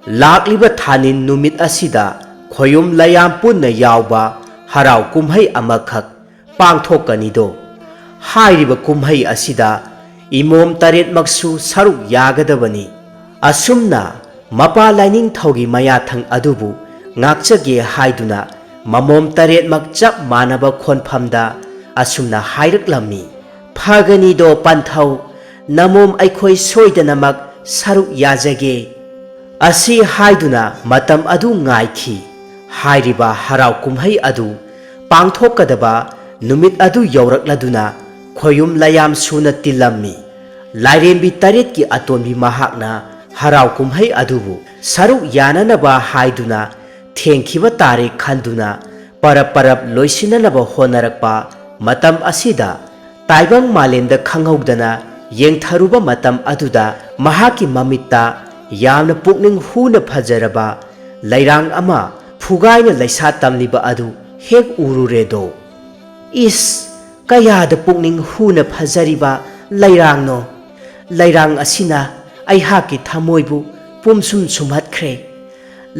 ꯂꯥꯛꯂꯤꯕ ꯊꯥꯅꯤꯟ ꯅꯨꯃꯤꯠ ꯑꯁꯤꯗ ꯈꯣꯌꯨꯝ ꯂꯌꯥꯝ ꯄꯨꯟꯅ ꯌꯥꯎꯕ ꯍꯔꯥꯎ ꯀꯨꯝꯍꯩ ꯑꯃꯈꯛ ꯄꯥꯡꯊꯣꯛꯀꯅꯤꯗꯣ꯫ ꯍꯥꯏꯔꯤꯕ ꯀꯨꯝꯍꯩ ꯑꯁꯤꯗ ꯏꯃꯣꯝ ꯇꯔꯦꯠꯃꯛꯁꯨ ꯁꯔꯨꯛ ꯌꯥꯒꯗꯕꯅꯤ꯫" ꯑꯁꯨꯝꯅ ꯃꯄꯥ ꯂꯥꯏꯅꯤꯡꯊꯧꯒꯤ ꯃꯌꯥꯊꯪ ꯑꯗꯨꯕꯨ ꯉꯥꯛꯆꯒꯦ ꯍꯥꯏꯗꯨꯅ ꯃꯃꯣꯝ ꯇꯔꯦꯠꯃꯛ ꯆꯞ ꯃꯥꯟꯅꯕ ꯈꯣꯟꯐꯝꯗ ꯑꯁꯨꯝꯅ ꯍꯥꯏꯔꯛꯂꯝꯃꯤ, "ꯐꯒꯅꯤꯗꯣ ꯄꯟꯊꯧ, ꯅꯃꯣꯝ ꯑꯩꯈꯣꯏ ꯁꯣꯏꯗꯅꯃꯛ ꯁꯔꯨꯛ ꯌꯥꯖꯒꯦ꯫" ꯑꯁꯤ ꯍꯥꯏꯗꯨꯅ ꯃꯇꯝ ꯑꯗꯨ ꯉꯥꯏꯈꯤ꯫ ꯍꯥꯏꯔꯤꯕ ꯍꯔꯥꯎ ꯀꯨꯝꯍꯩ ꯑꯗꯨ ꯄꯥꯡꯊꯣꯛꯀꯗꯕ ꯅꯨꯃꯤꯠ ꯑꯗꯨ ꯌꯧꯔꯛꯂꯗꯨꯅ ꯈꯣꯌꯨꯝ ꯂꯌꯥꯝ ꯁꯨꯅ ꯇꯤꯜꯂꯝꯃꯤ꯫ ꯂꯥꯏꯔꯦꯝꯕꯤ ꯇꯔꯦꯠꯀꯤ ꯑꯇꯣꯟꯕꯤ ꯃꯍꯥꯛꯅ ꯍꯔꯥꯎ ꯀꯨꯝꯍꯩ ꯑꯗꯨꯕꯨ ꯁꯔꯨꯛ ꯌꯥꯅꯅꯕ ꯍꯥꯏꯗꯨꯅ ꯊꯦꯡꯈꯤꯕ ꯇꯥꯔꯦ ꯈꯟꯗꯨꯅ ꯄꯔꯞ ꯄꯔꯞ ꯂꯣꯏꯁꯤꯟꯅꯅꯕ ꯍꯣꯠꯅꯔꯛꯄ ꯃꯇꯝ ꯑꯁꯤꯗ ꯇꯥꯏꯕꯪ ꯃꯥꯂꯦꯝꯗ ꯈꯪꯍꯧꯗꯅ ꯌꯦꯡꯊꯔꯨꯕ ꯃꯇꯝ ꯑꯗꯨꯗ ꯃꯍꯥꯛꯀꯤ ꯃꯃꯤꯠꯇ ꯌꯥꯝꯅ ꯄꯨꯛꯅꯤꯡ ꯍꯨꯅ ꯐꯖꯔꯕ ꯂꯩꯔꯥꯡ ꯑꯃ ꯐꯨꯒꯥꯏꯅ ꯂꯩꯁꯥ ꯇꯝꯂꯤꯕ ꯑꯗꯨ ꯍꯦꯛ ꯎꯔꯨꯔꯦꯗꯣ꯫ ꯏꯁ, ꯀꯌꯥꯗ ꯄꯨꯛꯅꯤꯡ ꯍꯨꯅ ꯐꯖꯔꯤꯕ ꯂꯩꯔꯥꯡꯅꯣ! ꯂꯩꯔꯥꯡ ꯑꯁꯤꯅ ꯑꯩꯍꯥꯛꯀꯤ ꯊꯃꯣꯏꯕꯨ ꯄꯨꯝꯁꯨꯝ ꯁꯨꯝꯍꯠꯈ꯭ꯔꯦ꯫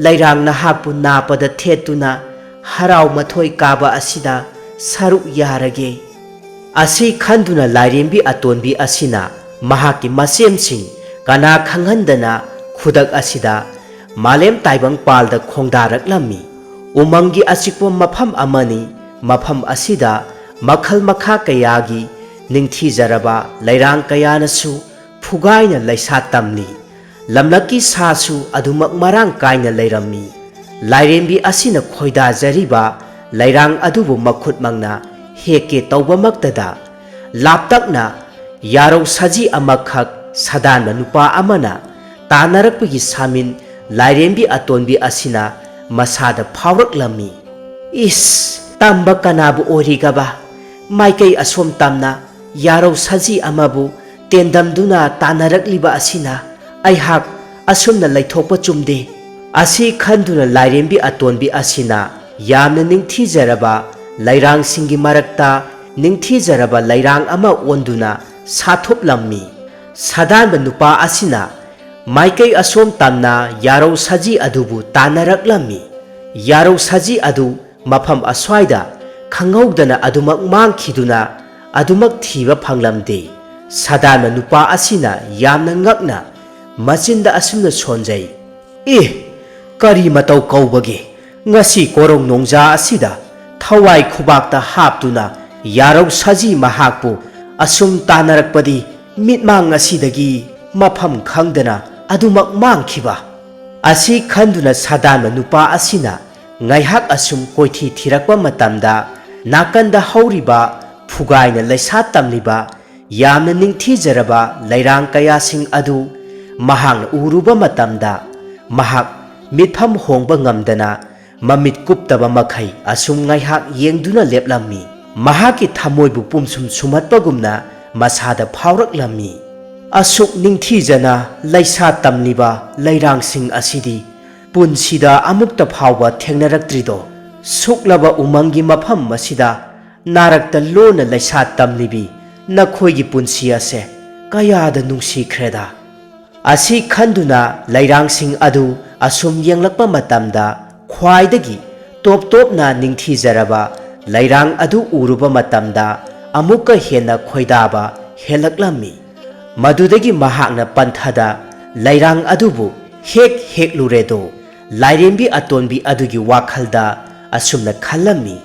ꯂꯩꯔꯥꯡ ꯅꯍꯥꯛꯄꯨ ꯅꯥꯄꯗ ꯊꯦꯠꯇꯨꯅ ꯍꯔꯥꯎ ꯃꯊꯣꯏ ꯀꯥꯕ ꯑꯁꯤꯗ ꯁꯔꯨꯛ ꯌꯥꯔꯒꯦ꯫ ꯑꯁꯤ ꯈꯟꯗꯨꯅ ꯂꯥꯏꯔꯦꯝꯕꯤ ꯑꯇꯣꯟꯕꯤ ꯑꯁꯤꯅ ꯃꯍꯥꯛꯀꯤ ꯃꯆꯦꯝꯁꯤꯡ ꯀꯅꯥ ꯈꯪꯍꯟꯗꯅ ꯈꯨꯗꯛ ꯑꯁꯤꯗ ꯃꯥꯂꯦꯝ ꯇꯥꯏꯕꯪ ꯄꯥꯜꯗ ꯈꯣꯡꯗꯥꯔꯛꯂꯝꯃꯤ꯫ ꯎꯃꯪꯒꯤ ꯑꯆꯤꯛꯄ ꯃꯐꯝ ꯑꯃꯅꯤ꯫ ꯃꯐꯝ ꯑꯁꯤꯗ ꯃꯈꯜ ꯃꯈꯥ ꯀꯌꯥꯒꯤ ꯅꯤꯡꯊꯤꯖꯔꯕ ꯂꯩꯔꯥꯡ ꯀꯌꯥꯅꯁꯨ ꯐꯨꯒꯥꯏꯅ ꯂꯩꯁꯥ ꯇꯝꯂꯤ꯫ ꯂꯝꯂꯛꯀꯤ ꯁꯥꯁꯨ ꯑꯗꯨꯃꯛ ꯃꯔꯥꯡ ꯀꯥꯏꯅ ꯂꯩꯔꯝꯃꯤ꯫ ꯂꯥꯏꯔꯦꯝꯕꯤ ꯑꯁꯤꯅ ꯈꯣꯏꯗꯥꯖꯔꯤꯕ ꯂꯩꯔꯥꯡ ꯑꯗꯨꯕꯨ ꯃꯈꯨꯠꯃꯛꯅ ꯍꯦꯛꯀꯦ ꯇꯧꯕꯃꯛꯇꯗ, ꯂꯥꯞꯇꯛꯅ ꯌꯥꯔꯧ ꯁꯖꯤ ꯑꯃꯈꯛ ꯁꯥꯗꯥꯟꯕ ꯅꯨꯄꯥ ꯑꯃꯅ ꯇꯥꯟꯅꯔꯛꯄꯒꯤ ꯁꯥꯃꯤꯟ ꯂꯥꯏꯔꯦꯝꯕꯤ ꯑꯇꯣꯟꯕꯤ ꯑꯁꯤꯅ ꯃꯁꯥꯗ ꯐꯥꯎꯔꯛꯂꯝꯃꯤ꯫ ꯏꯁ, ꯇꯝꯕ ꯀꯅꯥꯕꯨ ꯑꯣꯏꯔꯤꯒꯕ? ꯃꯥꯏꯀꯩ ꯑꯁꯣꯝ ꯇꯝꯅ ꯌꯥꯔꯧ ꯁꯖꯤ ꯑꯃꯕꯨ ꯇꯦꯟꯗꯝꯗꯨꯅ ꯇꯥꯟꯅꯔꯛꯂꯤꯕ ꯑꯁꯤꯅ ꯑꯩꯍꯥꯛ ꯑꯁꯨꯝꯅ ꯂꯩꯊꯣꯛꯄ ꯆꯨꯝꯗꯦ꯫ ꯑꯁꯤ ꯈꯟꯗꯨꯅ ꯂꯥꯏꯔꯦꯝꯕꯤ ꯑꯇꯣꯟꯕꯤ ꯑꯁꯤꯅ ꯌꯥꯝꯅ ꯅꯤꯡꯊꯤꯖꯔꯕ ꯂꯩꯔꯥꯡꯁꯤꯡꯒꯤ ꯃꯔꯛꯇ ꯅꯤꯡꯊꯤꯖꯔꯕ ꯂꯩꯔꯥꯡ ꯑꯃ ꯑꯣꯟꯗꯨꯅ ꯁꯥꯊꯨꯞꯂꯝꯃꯤ꯫ ꯁꯥꯗꯥꯟꯕ ꯅꯨꯄꯥ ꯑꯁꯤꯅ ꯃꯥꯏꯀꯩ ꯑꯁꯣꯝ ꯇꯝꯅ ꯌꯥꯔꯧ ꯁꯖꯤ ꯑꯗꯨꯕꯨ ꯇꯥꯟꯅꯔꯛꯂꯝꯃꯤ꯫ ꯌꯥꯔꯧ ꯁꯖꯤ ꯑꯗꯨ ꯃꯐꯝ ꯑꯁ꯭ꯋꯥꯏꯗ ꯈꯪꯍꯧꯗꯅ ꯑꯗꯨꯃꯛ ꯃꯥꯡꯈꯤꯗꯨꯅ ꯑꯗꯨꯃꯛ ꯊꯤꯕ ꯐꯪꯂꯝꯗꯦ꯫ ꯁꯥꯗꯥꯟꯕ ꯅꯨꯄꯥ ꯑꯁꯤꯅ ꯌꯥꯝꯅ ꯉꯛꯅ ꯃꯆꯤꯟꯗ ꯑꯁꯨꯝꯅ ꯁꯣꯟꯖꯩ, "ꯑꯦ, ꯀꯔꯤ ꯃꯇꯧ ꯀꯧꯕꯒꯦ? ꯉꯁꯤ ꯀꯣꯔꯧ ꯅꯣꯡꯖꯥ ꯑꯁꯤꯗ ꯊꯋꯥꯏ ꯈꯨꯕꯥꯛꯇ ꯍꯥꯞꯇꯨꯅ ꯌꯥꯔꯧ ꯁꯖꯤ ꯃꯍꯥꯛꯄꯨ ꯑꯁꯨꯝ ꯇꯥꯟꯅꯔꯛꯄꯗꯤ ꯃꯤꯠꯃꯥꯡ ꯑꯁꯤꯗꯒꯤ ꯃꯐꯝ ꯈꯪꯗꯅ ꯑꯗꯨꯃꯛ ꯃꯥꯡꯈꯤꯕ?" ꯑꯁꯤ ꯈꯟꯗꯨꯅ ꯁꯥꯗꯥꯟꯕ ꯅꯨꯄꯥ ꯑꯁꯤꯅ ꯉꯥꯏꯍꯥꯛ ꯑꯁꯨꯝ ꯀꯣꯏꯊꯤ ꯊꯤꯔꯛꯄ ꯃꯇꯝꯗ, ꯅꯥꯀꯟꯗ ꯍꯧꯔꯤꯕ ꯐꯨꯒꯥꯏꯅ ꯂꯩꯁꯥ ꯇꯝꯂꯤꯕ ꯌꯥꯝꯅ ꯅꯤꯡꯊꯤꯖꯔꯕ ꯂꯩꯔꯥꯡ ꯀꯌꯥꯁꯤꯡ ꯑꯗꯨ ꯃꯍꯥꯛꯅ ꯎꯔꯨꯕ ꯃꯇꯝꯗ, ꯃꯍꯥꯛ ꯃꯤꯠꯐꯝ ꯍꯣꯡꯕ ꯉꯝꯗꯅ ꯃꯃꯤꯠ ꯀꯨꯞꯇꯕ ꯃꯈꯩ ꯑꯁꯨꯝ ꯉꯥꯏꯍꯥꯛ ꯌꯦꯡꯗꯨꯅ ꯂꯦꯞꯂꯝꯃꯤ꯫ ꯃꯍꯥꯛꯀꯤ ꯊꯃꯣꯏꯕꯨ ꯄꯨꯝꯁꯨꯝ ꯁꯨꯝꯍꯠꯄꯒꯨꯝꯅ ꯃꯁꯥꯗ ꯐꯥꯎꯔꯛꯂꯝꯃꯤ꯫ ꯑꯁꯨꯛ ꯅꯤꯡꯊꯤꯖꯅ ꯂꯩꯁꯥ ꯇꯝꯂꯤꯕ ꯂꯩꯔꯥꯡꯁꯤꯡ ꯑꯁꯤꯗꯤ ꯄꯨꯟꯁꯤꯗ ꯑꯃꯨꯛꯇ ꯐꯥꯎꯕ ꯊꯦꯡꯅꯔꯛꯇ꯭ꯔꯤꯗꯣ꯫ ꯁꯨꯛꯂꯕ ꯎꯃꯪꯒꯤ ꯃꯐꯝ ꯑꯁꯤꯗ ꯅꯥꯔꯛꯇ ꯂꯣꯟꯅ ꯂꯩꯁꯥ ꯇꯝꯂꯤꯕꯤ ꯅꯈꯣꯏꯒꯤ ꯄꯨꯟꯁꯤ ꯑꯁꯦ ꯀꯌꯥꯗ ꯅꯨꯡꯁꯤꯈ꯭ꯔꯦꯗ꯫ ꯑꯁꯤ ꯈꯟꯗꯨꯅ ꯂꯩꯔꯥꯡꯁꯤꯡ ꯑꯗꯨ ꯑꯁꯨꯝ ꯌꯦꯡꯂꯛꯄ ꯃꯇꯝꯗ, ꯈ꯭ꯋꯥꯏꯗꯒꯤ ꯇꯣꯞ ꯇꯣꯞꯅ ꯅꯤꯡꯊꯤꯖꯔꯕ ꯂꯩꯔꯥꯡ ꯑꯗꯨ ꯎꯔꯨꯕ ꯃꯇꯝꯗ, ꯑꯃꯨꯛꯀ ꯍꯦꯟꯅ ꯈꯣꯏꯗꯥꯕ ꯍꯦꯜꯂꯛꯂꯝꯃꯤ꯫ ꯃꯗꯨꯗꯒꯤ ꯃꯍꯥꯛꯅ ꯄꯟꯊꯗ ꯂꯩꯔꯥꯡ ꯑꯗꯨꯕꯨ ꯍꯦꯛ ꯍꯦꯛꯂꯨꯔꯦꯗꯣ꯫ ꯂꯥꯏꯔꯦꯝꯕꯤ ꯑꯇꯣꯟꯕꯤ ꯑꯗꯨꯒꯤ ꯋꯥꯈꯜꯗ ꯑꯁꯨꯝꯅ ꯈꯜꯂꯝꯃꯤ,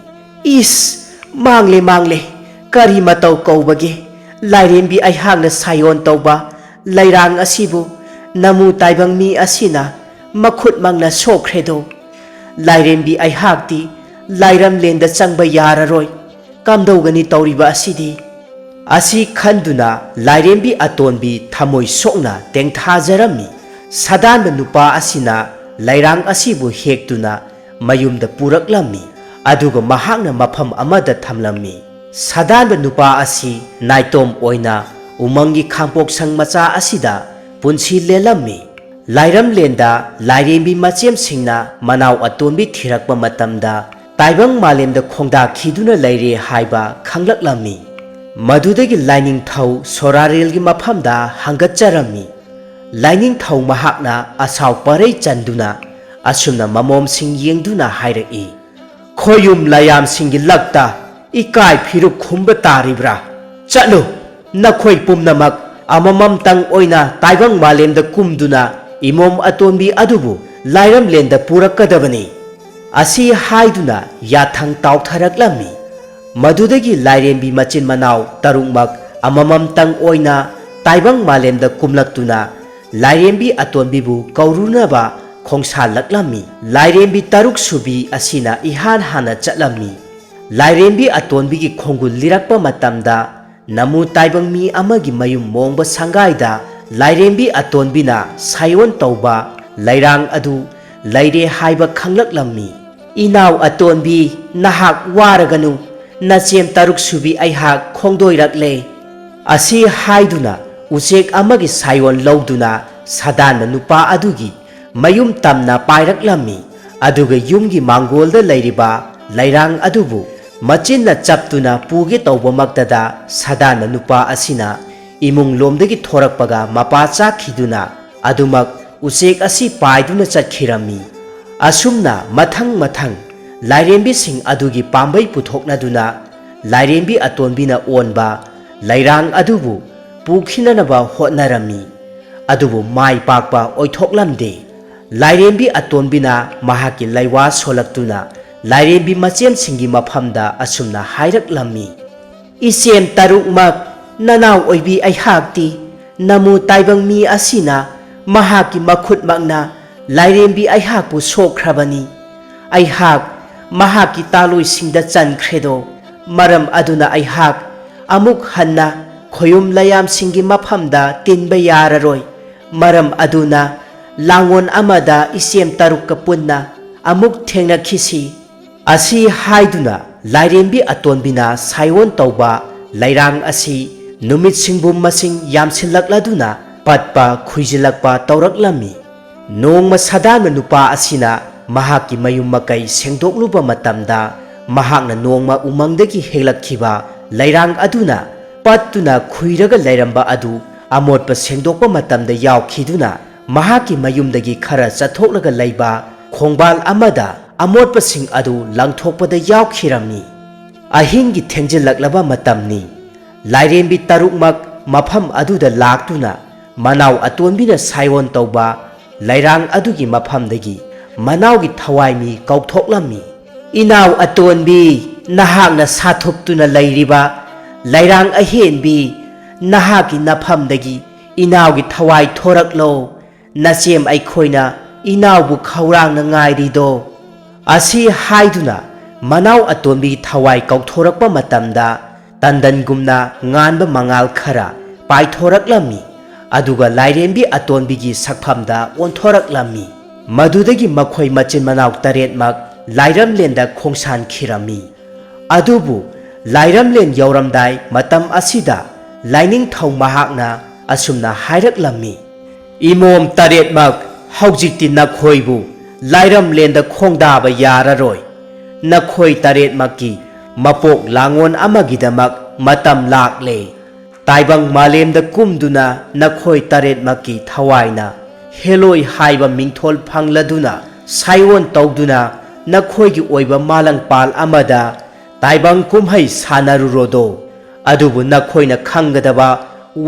"ꯏꯁ, ꯃꯥꯡꯂꯦ, ꯃꯥꯡꯂꯦ, ꯀꯔꯤ ꯃꯇꯧ ꯀꯧꯕꯒꯦ? ꯂꯥꯏꯔꯦꯝꯕꯤ ꯑꯩꯍꯥꯛꯅ ꯁꯥꯌꯣꯟ ꯇꯧꯕ ꯂꯩꯔꯥꯡ ꯑꯁꯤꯕꯨ ꯅꯃꯨ ꯇꯥꯏꯕꯪ ꯃꯤ ꯑꯁꯤꯅ ꯃꯈꯨꯠꯃꯛꯅ ꯁꯣꯛꯈ꯭ꯔꯦꯗꯣ꯫ ꯂꯥꯏꯔꯦꯝꯕꯤ ꯑꯩꯍꯥꯛꯇꯤ ꯂꯥꯏꯔꯝꯂꯦꯟꯗ ꯆꯪꯕ ꯌꯥꯔꯔꯣꯏ꯫ ꯀꯝꯗꯧꯒꯅꯤ ꯇꯧꯔꯤꯕ ꯑꯁꯤꯗꯤ?" ꯑꯁꯤ ꯈꯟꯗꯨꯅ ꯂꯥꯏꯔꯦꯝꯕꯤ ꯑꯇꯣꯟꯕꯤ ꯊꯃꯣꯏ ꯁꯣꯛꯅ ꯇꯦꯡꯊꯥꯖꯔꯝꯃꯤ꯫ ꯁꯗꯥꯟꯕ ꯅꯨꯄꯥ ꯑꯁꯤꯅ ꯂꯩꯔꯥꯡ ꯑꯁꯤꯕꯨ ꯍꯦꯛꯇꯨꯅ ꯃꯌꯨꯝꯗ ꯄꯨꯔꯛꯂꯝꯃꯤ, ꯑꯗꯨꯒ ꯃꯍꯥꯛꯅ ꯃꯐꯝ ꯑꯃꯗ ꯊꯝꯂꯝꯃꯤ꯫ ꯁꯗꯥꯟꯕ ꯅꯨꯄꯥ ꯑꯁꯤ ꯅꯥꯏꯇꯣꯝ ꯑꯣꯏꯅ ꯎꯃꯪꯒꯤ ꯈꯥꯡꯄꯣꯛꯁꯪ ꯃꯆꯥ ꯑꯁꯤꯗ ꯄꯨꯟꯁꯤ ꯂꯦꯜꯂꯝꯃꯤ꯫ ꯂꯥꯏꯔꯝꯂꯦꯟꯗ ꯂꯥꯏꯔꯦꯝꯕꯤ ꯃꯆꯦꯝꯁꯤꯡꯅ ꯃꯅꯥꯎ ꯑꯇꯣꯟꯕꯤ ꯊꯤꯔꯛꯄ ꯃꯇꯝꯗ, ꯇꯥꯏꯕꯪ ꯃꯥꯂꯦꯝꯗ ꯈꯣꯡꯗꯥꯈꯤꯗꯨꯅ ꯂꯩꯔꯦ ꯍꯥꯏꯕ ꯈꯪꯂꯛꯂꯝꯃꯤ꯫ ꯃꯗꯨꯗꯒꯤ ꯂꯥꯏꯅꯤꯡꯊꯧ ꯁꯣꯔꯥꯔꯦꯜꯒꯤ ꯃꯐꯝꯗ ꯍꯪꯒꯠꯆꯔꯝꯃꯤ꯫ ꯂꯥꯏꯅꯤꯡꯊꯧ ꯃꯍꯥꯛꯅ ꯑꯁꯥꯎ ꯄꯔꯩ ꯆꯟꯗꯨꯅ ꯑꯁꯨꯝꯅ ꯃꯃꯣꯝꯁꯤꯡ ꯌꯦꯡꯗꯨꯅ ꯍꯥꯏꯔꯛꯏ, "ꯈꯣꯌꯨꯝ ꯂꯥꯌꯥꯝꯁꯤꯡꯒꯤ ꯂꯛꯇ ꯏꯀꯥꯏ ꯐꯤꯔꯨꯛ ꯈꯨꯝꯕ ꯇꯥꯔꯤꯕ꯭ꯔꯥ? ꯆꯠꯂꯨ, ꯅꯈꯣꯏ ꯄꯨꯝꯅꯃꯛ ꯑꯃꯃꯝꯇꯪ ꯑꯣꯏꯅ ꯇꯥꯏꯕꯪ ꯃꯥꯂꯦꯝꯗ ꯀꯨꯝꯗꯨꯅ ꯏꯃꯣꯝ ꯑꯇꯣꯟꯕꯤ ꯑꯗꯨꯕꯨ ꯂꯥꯏꯔꯝꯂꯦꯟꯗ ꯄꯨꯔꯛꯀꯗꯕꯅꯤ"꯫ ꯑꯁꯤ ꯍꯥꯏꯗꯨꯅ ꯌꯥꯊꯪ ꯇꯥꯎꯊꯔꯛꯂꯝꯃꯤ꯫ ꯃꯗꯨꯗꯒꯤ ꯂꯥꯏꯔꯦꯝꯕꯤ ꯃꯆꯤꯟ ꯃꯅꯥꯎ ꯇꯔꯨꯛꯃꯛ ꯑꯃꯃꯝꯇꯪ ꯑꯣꯏꯅ ꯇꯥꯏꯕꯪ ꯃꯥꯂꯦꯝꯗ ꯀꯨꯝꯂꯛꯇꯨꯅ ꯂꯥꯏꯔꯦꯝꯕꯤ ꯑꯇꯣꯟꯕꯤꯕꯨ ꯀꯧꯔꯨꯅꯕ ꯈꯣꯡꯁꯥꯜꯂꯛꯂꯝꯃꯤ꯫ ꯂꯥꯏꯔꯦꯝꯕꯤ ꯇꯔꯨꯛ ꯁꯨꯕꯤ ꯑꯁꯤꯅ ꯏꯍꯥꯟ ꯍꯥꯟꯅ ꯆꯠꯂꯝꯃꯤ꯫ ꯂꯥꯏꯔꯦꯝꯕꯤ ꯑꯇꯣꯟꯕꯤꯒꯤ ꯈꯣꯡꯒꯨꯜ ꯂꯤꯔꯛꯄ ꯃꯇꯝꯗ, ꯅꯃꯨ ꯇꯥꯏꯕꯪ ꯃꯤ ꯑꯃꯒꯤ ꯃꯌꯨꯝ ꯃꯣꯡꯕ ꯁꯪꯒꯥꯏꯗ ꯂꯥꯏꯔꯦꯝꯕꯤ ꯑꯇꯣꯟꯕꯤꯅ ꯁꯥꯏꯑꯣꯟ ꯇꯧꯕ ꯂꯩꯔꯥꯡ ꯑꯗꯨ ꯂꯩꯔꯦ ꯍꯥꯏꯕ ꯈꯪꯂꯛꯂꯝꯃꯤ꯫ "ꯏꯅꯥꯎ ꯑꯇꯣꯟꯕꯤ, ꯅꯍꯥꯛ ꯋꯥꯔꯒꯅꯨ, ꯅꯆꯦꯝ ꯇꯔꯨꯛ ꯁꯨꯕꯤ ꯑꯩꯍꯥꯛ ꯈꯣꯡꯗꯣꯏꯔꯛꯂꯦ" ꯑꯁꯤ ꯍꯥꯏꯗꯨꯅ ꯎꯆꯦꯛ ꯑꯃꯒꯤ ꯁꯥꯏꯑꯣꯟ ꯂꯧꯗꯨꯅ ꯁꯥꯗꯥꯟꯕ ꯅꯨꯄꯥ ꯑꯗꯨꯒꯤ ꯃꯌꯨꯝ ꯇꯝꯅ ꯄꯥꯏꯔꯛꯂꯝꯃꯤ꯫ ꯑꯗꯨꯒ ꯌꯨꯝꯒꯤ ꯃꯥꯡꯒꯣꯜꯗ ꯂꯩꯔꯤꯕ ꯂꯩꯔꯥꯡ ꯑꯗꯨꯕꯨ ꯃꯆꯤꯟꯅ ꯆꯞꯇꯨꯅ ꯄꯨꯒꯦ ꯇꯧꯕꯃꯛꯇꯗ ꯁꯥꯗꯥꯟꯕ ꯅꯨꯄꯥ ꯑꯁꯤꯅ ꯏꯃꯨꯡ ꯂꯣꯝꯗꯒꯤ ꯊꯣꯔꯛꯄꯒ ꯃꯄꯥ ꯆꯥꯛꯈꯤꯗꯨꯅ ꯑꯗꯨꯃꯛ ꯎꯆꯦꯛ ꯑꯁꯤ ꯄꯥꯏꯗꯨꯅ ꯆꯠꯈꯤꯔꯝꯃꯤ꯫ ꯑꯁꯨꯝꯅ ꯃꯊꯪ ꯃꯊꯪ ꯂꯥꯏꯔꯦꯝꯕꯤꯁꯤꯡ ꯑꯗꯨꯒꯤ ꯄꯥꯝꯕꯩ ꯄꯨꯊꯣꯛꯅꯗꯨꯅ ꯂꯥꯏꯔꯦꯝꯕꯤ ꯑꯇꯣꯟꯕꯤꯅ ꯑꯣꯟꯕ ꯂꯩꯔꯥꯡ ꯑꯗꯨꯕꯨ ꯄꯨꯈꯤꯅꯅꯕ ꯍꯣꯠꯅꯔꯝꯃꯤ꯫ ꯑꯗꯨꯕꯨ ꯃꯥꯏ ꯄꯥꯛꯄ ꯑꯣꯏꯊꯣꯛꯂꯝꯗꯦ꯫ ꯂꯥꯏꯔꯦꯝꯕꯤ ꯑꯇꯣꯟꯕꯤꯅ ꯃꯍꯥꯛꯀꯤ ꯂꯩꯋꯥ ꯁꯣꯜꯂꯛꯇꯨꯅ ꯂꯥꯏꯔꯦꯝꯕꯤ ꯃꯆꯦꯝꯁꯤꯡꯒꯤ ꯃꯐꯝꯗ ꯑꯁꯨꯝꯅ ꯍꯥꯏꯔꯛꯂꯝꯃꯤ, "ꯏꯆꯦꯝ ꯇꯔꯨꯛꯃꯛ ꯅꯅꯥꯎ ꯑꯣꯏꯕꯤ ꯑꯩꯍꯥꯛꯇꯤ ꯅꯃꯨ ꯇꯥꯏꯕꯪ ꯃꯤ ꯑꯁꯤꯅ ꯃꯍꯥꯛꯀꯤ ꯃꯈꯨꯠꯃꯛꯅ ꯂꯥꯏꯔꯦꯝꯕꯤ ꯑꯩꯍꯥꯛꯄꯨ ꯁꯣꯛꯈ꯭ꯔꯕꯅꯤ꯫ ꯑꯩꯍꯥꯛ ꯃꯍꯥꯛꯀꯤ ꯇꯥꯂꯣꯏꯁꯤꯡꯗ ꯆꯟꯈ꯭ꯔꯦꯗꯣ꯫ ꯃꯔꯝ ꯑꯗꯨꯅ ꯑꯩꯍꯥꯛ ꯑꯃꯨꯛ ꯍꯟꯅ ꯈꯣꯌꯨꯝ ꯂꯌꯥꯝꯁꯤꯡꯒꯤ ꯃꯐꯝꯗ ꯇꯤꯟꯕ ꯌꯥꯔꯔꯣꯏ꯫ ꯃꯔꯝ ꯑꯗꯨꯅ ꯂꯥꯡꯒꯣꯜ ꯑꯃꯗ ꯏꯆꯦꯝ ꯇꯔꯨꯛꯀ ꯄꯨꯟꯅ ꯑꯃꯨꯛ ꯊꯦꯡꯅꯈꯤꯁꯤ" ꯑꯁꯤ ꯍꯥꯏꯗꯨꯅ ꯂꯥꯏꯔꯦꯝꯕꯤ ꯑꯇꯣꯟꯕꯤꯅ ꯁꯥꯏꯑꯣꯟ ꯇꯧꯕ ꯂꯩꯔꯥꯡ ꯑꯁꯤ ꯅꯨꯃꯤꯠ ꯁꯤꯡꯕꯨꯝ ꯃꯁꯤꯡ ꯌꯥꯝꯁꯤꯜꯂꯛꯂꯗꯨꯅ ꯄꯠꯄ ꯈꯨꯏꯖꯤꯜꯂꯛꯄ ꯇꯧꯔꯛꯂꯝꯃꯤ꯫ ꯅꯣꯡꯃ ꯁꯥꯗꯥꯟꯕ ꯅꯨꯄꯥ ꯑꯁꯤꯅ ꯃꯍꯥꯛꯀꯤ ꯃꯌꯨꯝ ꯃꯀꯩ ꯁꯦꯡꯗꯣꯛꯂꯨꯕ ꯃꯇꯝꯗ, ꯃꯍꯥꯛꯅ ꯅꯣꯡꯃ ꯎꯃꯪꯗꯒꯤ ꯍꯦꯛꯂꯛꯈꯤꯕ ꯂꯩꯔꯥꯡ ꯑꯗꯨꯅ ꯄꯠꯇꯨꯅ ꯈꯨꯏꯔꯒ ꯂꯩꯔꯝꯕ ꯑꯗꯨ ꯑꯃꯣꯠꯄ ꯁꯦꯡꯗꯣꯛꯄ ꯃꯇꯝꯗ ꯌꯥꯎꯈꯤꯗꯨꯅ, ꯃꯍꯥꯛꯀꯤ ꯃꯌꯨꯝꯗꯒꯤ ꯈꯔ ꯆꯠꯊꯣꯛꯂꯒ ꯂꯩꯕ ꯈꯣꯡꯕꯥꯜ ꯑꯃꯗ ꯑꯃꯣꯠꯄꯁꯤꯡ ꯑꯗꯨ ꯂꯪꯊꯣꯛꯄꯗ ꯌꯥꯎꯈꯤꯔꯝꯃꯤ꯫ ꯑꯍꯤꯡꯒꯤ ꯊꯦꯡꯖꯤꯜꯂꯛꯂꯕ ꯃꯇꯝꯅꯤ꯫ ꯂꯥꯏꯔꯦꯝꯕꯤ ꯇꯔꯨꯛꯃꯛ ꯃꯐꯝ ꯑꯗꯨꯗ ꯂꯥꯛꯇꯨꯅ ꯃꯅꯥꯎ ꯑꯇꯣꯟꯕꯤꯅ ꯁꯥꯏꯑꯣꯟ ꯇꯧꯕ ꯂꯩꯔꯥꯡ ꯑꯗꯨꯒꯤ ꯃꯐꯝꯗꯒꯤ ꯃꯅꯥꯎꯒꯤ ꯊꯋꯥꯏ ꯃꯤ ꯀꯧꯊꯣꯛꯂꯝꯃꯤ꯫ "ꯏꯅꯥꯎ ꯑꯇꯣꯟꯕꯤ, ꯅꯍꯥꯛꯅ ꯁꯥꯊꯨꯞꯇꯨꯅ ꯂꯩꯔꯤꯕ ꯂꯩꯔꯥꯡ ꯑꯍꯦꯟꯕꯤ, ꯅꯍꯥꯛꯀꯤ ꯅꯐꯝꯗꯒꯤ ꯏꯅꯥꯎꯒꯤ ꯊꯋꯥꯏ ꯊꯣꯔꯛꯂꯣ꯫ ꯅꯆꯦꯝ ꯑꯩꯈꯣꯏꯅ ꯏꯅꯥꯎꯕꯨ ꯈꯧꯔꯥꯡꯅ ꯉꯥꯏꯔꯤꯗꯣ" ꯑꯁꯤ ꯍꯥꯏꯗꯨꯅ ꯃꯅꯥꯎ ꯑꯇꯣꯟꯕꯤꯒꯤ ꯊꯋꯥꯏ ꯀꯧꯊꯣꯔꯛꯄ ꯃꯇꯝꯗ, ꯇꯟꯗꯟꯒꯨꯝꯅ ꯉꯥꯟꯕ ꯃꯉꯥꯜ ꯈꯔ ꯄꯥꯏꯊꯣꯔꯛꯂꯝꯃꯤ꯫ ꯑꯗꯨꯒ ꯂꯥꯏꯔꯦꯝꯕꯤ ꯑꯇꯣꯟꯕꯤꯒꯤ ꯁꯛꯐꯝꯗ ꯑꯣꯟꯊꯣꯔꯛꯂꯝꯃꯤ꯫ ꯃꯗꯨꯗꯒꯤ ꯃꯈꯣꯏ ꯃꯆꯤꯟ ꯃꯅꯥꯎ ꯇꯔꯦꯠꯃꯛ ꯂꯥꯏꯔꯝꯂꯦꯟꯗ ꯈꯣꯡꯁꯥꯟꯈꯤꯔꯝꯃꯤ꯫ ꯑꯗꯨꯕꯨ ꯂꯥꯏꯔꯝꯂꯦꯟ ꯌꯧꯔꯝꯗꯥꯏ ꯃꯇꯝ ꯑꯁꯤꯗ ꯂꯥꯏꯅꯤꯡꯊꯧ ꯃꯍꯥꯛꯅ ꯑꯁꯨꯝꯅ ꯍꯥꯏꯔꯛꯂꯝꯃꯤ, "ꯏꯃꯣꯝ ꯇꯔꯦꯠꯃꯛ, ꯍꯧꯖꯤꯛꯇꯤ ꯅꯈꯣꯏꯕꯨ ꯂꯥꯏꯔꯝꯂꯦꯟꯗ ꯈꯣꯡꯗꯥꯕ ꯌꯥꯔꯔꯣꯏ꯫ ꯅꯈꯣꯏ ꯇꯔꯦꯠꯃꯛꯀꯤ ꯃꯄꯣꯛ ꯂꯥꯡꯉꯣꯟ ꯑꯃꯒꯤꯗꯃꯛ ꯃꯇꯝ ꯂꯥꯛꯂꯦ꯫ ꯇꯥꯏꯕꯪ ꯃꯥꯂꯦꯝꯗ ꯀꯨꯝꯗꯨꯅ ꯅꯈꯣꯏ ꯇꯔꯦꯠꯃꯛꯀꯤ ꯊꯋꯥꯏꯅ ꯍꯦꯂꯣꯏ ꯍꯥꯏꯕ ꯃꯤꯡꯊꯣꯜ ꯐꯪꯂꯗꯨꯅ ꯁꯥꯏꯑꯣꯟ ꯇꯧꯗꯨꯅ ꯅꯈꯣꯏꯒꯤ ꯑꯣꯏꯕ ꯃꯥꯂꯪꯄꯥꯜ ꯑꯃꯗ ꯇꯥꯏꯕꯪ ꯀꯨꯝꯍꯩ ꯁꯥꯟꯅꯔꯨꯔꯣꯗꯣ꯫ ꯑꯗꯨꯕꯨ ꯅꯈꯣꯏꯅ ꯈꯪꯒꯗꯕ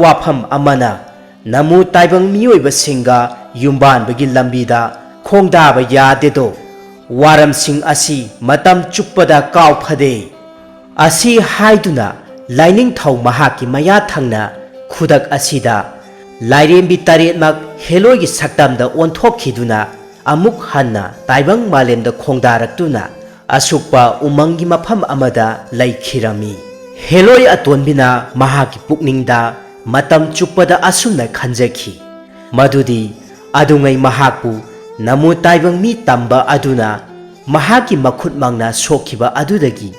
ꯋꯥꯐꯝ ꯑꯃꯅ, ꯅꯃꯨ ꯇꯥꯏꯕꯪ ꯃꯤꯑꯣꯏꯕꯁꯤꯡꯒ ꯌꯨꯝꯕꯥꯟꯕꯒꯤ ꯂꯝꯕꯤꯗ ꯈꯣꯡꯗꯥꯕ ꯌꯥꯗꯦꯗꯣ꯫ ꯋꯥꯔꯝꯁꯤꯡ ꯑꯁꯤ ꯃꯇꯝ ꯆꯨꯞꯄꯗ ꯀꯥꯎꯐꯗꯦ꯫" ꯑꯁꯤ ꯍꯥꯏꯗꯨꯅ ꯂꯥꯏꯅꯤꯡꯊꯧ ꯃꯍꯥꯛꯀꯤ ꯃꯌꯥ ꯊꯪꯅ ꯈꯨꯗꯛ ꯑꯁꯤꯗ ꯂꯥꯏꯔꯦꯝꯕꯤ ꯇꯔꯦꯠꯃꯛ ꯍꯦꯂꯣꯏꯒꯤ ꯁꯛꯇꯝꯗ ꯑꯣꯟꯊꯣꯛꯈꯤꯗꯨꯅ ꯑꯃꯨꯛ ꯍꯟꯅ ꯇꯥꯏꯕꯪ ꯃꯥꯂꯦꯝꯗ ꯈꯣꯡꯗꯥꯔꯛꯇꯨꯅ ꯑꯁꯨꯛꯄ ꯎꯃꯪꯒꯤ ꯃꯐꯝ ꯑꯃꯗ ꯂꯩꯈꯤꯔꯝꯃꯤ꯫ ꯍꯦꯂꯣꯏ ꯑꯇꯣꯟꯕꯤꯅ ꯃꯍꯥꯛꯀꯤ ꯄꯨꯛꯅꯤꯡꯗ ꯃꯇꯝ ꯆꯨꯞꯄꯗ ꯑꯁꯨꯝꯅ ꯈꯟꯖꯈꯤ, ꯃꯗꯨꯗꯤ ꯑꯗꯨꯉꯩ ꯃꯍꯥꯛꯄꯨ ꯅꯃꯨ ꯇꯥꯏꯕꯪ ꯃꯤ ꯇꯝꯕ ꯑꯗꯨꯅ ꯃꯍꯥꯛꯀꯤ ꯃꯈꯨꯠꯃꯛꯅ ꯁꯣꯛꯈꯤꯕ ꯑꯗꯨꯗꯒꯤ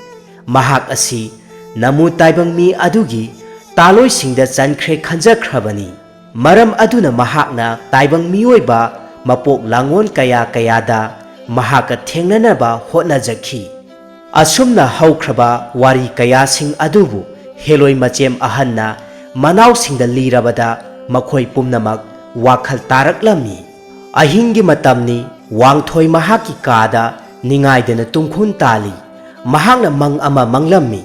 ꯃꯍꯥꯛ ꯑꯁꯤ ꯅꯃꯨ ꯇꯥꯏꯕꯪ ꯃꯤ ꯑꯗꯨꯒꯤ ꯇꯥꯂꯣꯏꯁꯤꯡꯗ ꯆꯟꯈ꯭ꯔꯦ ꯈꯟꯖꯈ꯭ꯔꯕꯅꯤ꯫ ꯃꯔꯝ ꯑꯗꯨꯅ ꯃꯍꯥꯛꯅ ꯇꯥꯏꯕꯪ ꯃꯤꯑꯣꯏꯕ ꯃꯄꯣꯛ ꯂꯥꯡꯉꯣꯟ ꯀꯌꯥ ꯀꯌꯥꯗ ꯃꯍꯥꯛꯀ ꯊꯦꯡꯅꯅꯕ ꯍꯣꯠꯅꯖꯈꯤ꯫ ꯑꯁꯨꯝꯅ ꯍꯧꯈ꯭ꯔꯕ ꯋꯥꯔꯤ ꯀꯌꯥꯁꯤꯡ ꯑꯗꯨꯕꯨ ꯍꯦꯂꯣꯏ ꯃꯆꯦꯝ ꯑꯍꯟꯅ ꯃꯅꯥꯎꯁꯤꯡꯗ ꯂꯤꯔꯕꯗ ꯃꯈꯣꯏ ꯄꯨꯝꯅꯃꯛ ꯋꯥꯈꯜ ꯇꯥꯔꯛꯂꯝꯃꯤ꯫ ꯑꯍꯤꯡꯒꯤ ꯃꯇꯝꯅꯤ, ꯋꯥꯡꯊꯣꯏ ꯃꯍꯥꯛꯀꯤ ꯀꯥꯗ ꯅꯤꯡꯉꯥꯏꯗꯅ ꯇꯨꯡꯈꯨꯟ ꯇꯥꯜꯂꯤ꯫ ꯃꯍꯥꯛꯅ ꯃꯪ ꯑꯃ ꯃꯪꯂꯝꯃꯤ꯫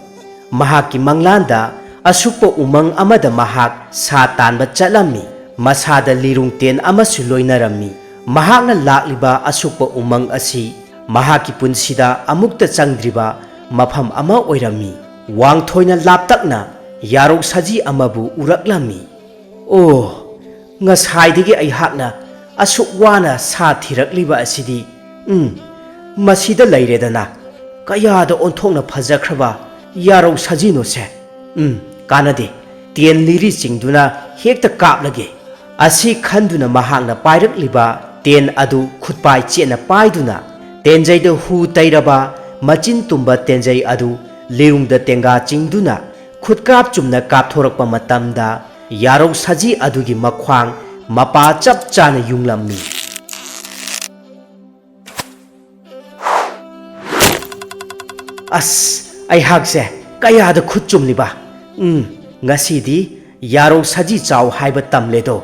ꯃꯍꯥꯛꯀꯤ ꯃꯪꯂꯥꯟꯗ ꯑꯁꯨꯛꯄ ꯎꯃꯪ ꯑꯃꯗ ꯃꯍꯥꯛ ꯁꯥ ꯇꯥꯟꯕ ꯆꯠꯂꯝꯃꯤ꯫ ꯃꯁꯥꯗ ꯂꯤꯔꯨꯡ ꯇꯦꯟ ꯑꯃꯁꯨ ꯂꯣꯏꯅꯔꯝꯃꯤ꯫ ꯃꯍꯥꯛꯅ ꯂꯥꯛꯂꯤꯕ ꯑꯁꯨꯛꯄ ꯎꯃꯪ ꯑꯁꯤ ꯃꯍꯥꯛꯀꯤ ꯄꯨꯟꯁꯤꯗ ꯑꯃꯨꯛꯇ ꯆꯪꯗ꯭ꯔꯤꯕ ꯃꯐꯝ ꯑꯃ ꯑꯣꯏꯔꯝꯃꯤ꯫ ꯋꯥꯡꯊꯣꯏꯅ ꯂꯥꯞꯇꯛꯅ ꯌꯥꯔꯧ ꯁꯖꯤ ꯑꯃꯕꯨ ꯎꯔꯛꯂꯝꯃꯤ꯫ "ꯑꯣ, ꯉꯁꯥꯏꯗꯒꯤ ꯑꯩꯍꯥꯛꯅ ꯑꯁꯨꯛ ꯋꯥꯅ ꯁꯥ ꯊꯤꯔꯛꯂꯤꯕ ꯑꯁꯤꯗꯤ, ꯎꯝ, ꯃꯁꯤꯗ ꯂꯩꯔꯦꯗꯅ꯫ ꯀꯌꯥꯗ ꯑꯣꯟꯊꯣꯛꯅ ꯐꯖꯈ꯭ꯔꯕ ꯌꯥꯔꯧ ꯁꯖꯤꯅꯣꯁꯦ꯫ ꯎꯝ, ꯀꯥꯟꯅꯗꯦ꯫ ꯇꯦꯟ ꯂꯤꯔꯤ ꯆꯤꯡꯗꯨꯅ ꯍꯦꯛꯇ ꯀꯥꯞꯂꯒꯦ꯫ ꯑꯁꯤ ꯈꯟꯗꯨꯅ ꯃꯍꯥꯛꯅ ꯄꯥꯏꯔꯛꯂꯤꯕ ꯇꯦꯟ ꯑꯗꯨ ꯈꯨꯠꯄꯥꯏ ꯆꯦꯠꯅ ꯄꯥꯏꯗꯨꯅ ꯇꯦꯟꯖꯩꯗ ꯍꯨ ꯇꯩꯔꯕ ꯃꯆꯤꯟ ꯇꯨꯝꯕ ꯇꯦꯟꯖꯩ ꯑꯗꯨ ꯂꯤꯔꯨꯡꯗ ꯇꯦꯡꯒꯥ ꯆꯤꯡꯗꯨꯅ ꯈꯨꯠꯀꯥꯞ ꯆꯨꯝꯅ ꯀꯥꯞꯊꯣꯔꯛꯄ ꯃꯇꯝꯗ ꯌꯥꯔꯧ ꯁꯖꯤ ꯑꯗꯨꯒꯤ ꯃꯈ꯭ꯋꯥꯡ ꯃꯄꯥ ꯆꯞ ꯆꯥꯅ ꯌꯨꯡꯂꯝꯃꯤ꯫ ꯑꯁ, ꯑꯩꯍꯥꯛꯁꯦ ꯀꯌꯥꯗ ꯈꯨꯠ ꯆꯨꯝꯂꯤꯕ? ꯎꯝ, ꯉꯁꯤꯗꯤ ꯌꯥꯔꯧ ꯁꯖꯤ ꯆꯥꯎ ꯍꯥꯏꯕ ꯇꯝꯂꯦꯗꯣ꯫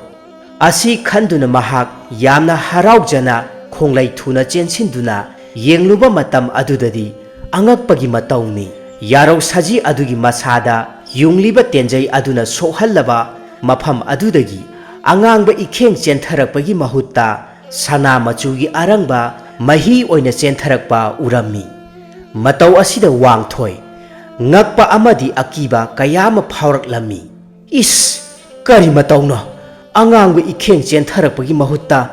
ꯑꯁꯤ ꯈꯟꯗꯨꯅ ꯃꯍꯥꯛ ꯌꯥꯝꯅ ꯍꯔꯥꯎꯖꯅ ꯈꯣꯡꯂꯩ ꯊꯨꯅ ꯆꯦꯟꯁꯤꯟꯗꯨꯅ ꯌꯦꯡꯂꯨꯕ ꯃꯇꯝ ꯑꯗꯨꯗꯗꯤ ꯑꯉꯛꯄꯒꯤ ꯃꯇꯧꯅꯤ꯫ ꯌꯥꯔꯧ ꯁꯖꯤ ꯑꯗꯨꯒꯤ ꯃꯁꯥꯗ ꯌꯨꯡꯂꯤꯕ ꯇꯦꯟꯖꯩ ꯑꯗꯨꯅ ꯁꯣꯛꯍꯜꯂꯕ ꯃꯐꯝ ꯑꯗꯨꯗꯒꯤ ꯑꯉꯥꯡꯕ ꯏꯈꯦꯡ ꯆꯦꯟꯊꯔꯛꯄꯒꯤ ꯃꯍꯨꯠꯇ ꯁꯅꯥ ꯃꯆꯨꯒꯤ ꯑꯔꯪꯕ ꯃꯍꯤ ꯑꯣꯏꯅ ꯆꯦꯟꯊꯔꯛꯄ ꯎꯔꯝꯃꯤ꯫ ꯃꯇꯧ ꯑꯁꯤꯗ ꯋꯥꯡꯊꯣꯏ ꯉꯛꯄ ꯑꯃꯗꯤ ꯑꯀꯤꯕ ꯀꯌꯥ ꯑꯃ ꯐꯥꯎꯔꯛꯂꯝꯃꯤ꯫ ꯏꯁ, ꯀꯔꯤ ꯃꯇꯧꯅꯣ? ꯑꯉꯥꯡꯕ ꯏꯈꯦꯡ ꯆꯦꯟꯊꯔꯛꯄꯒꯤ ꯃꯍꯨꯠꯇ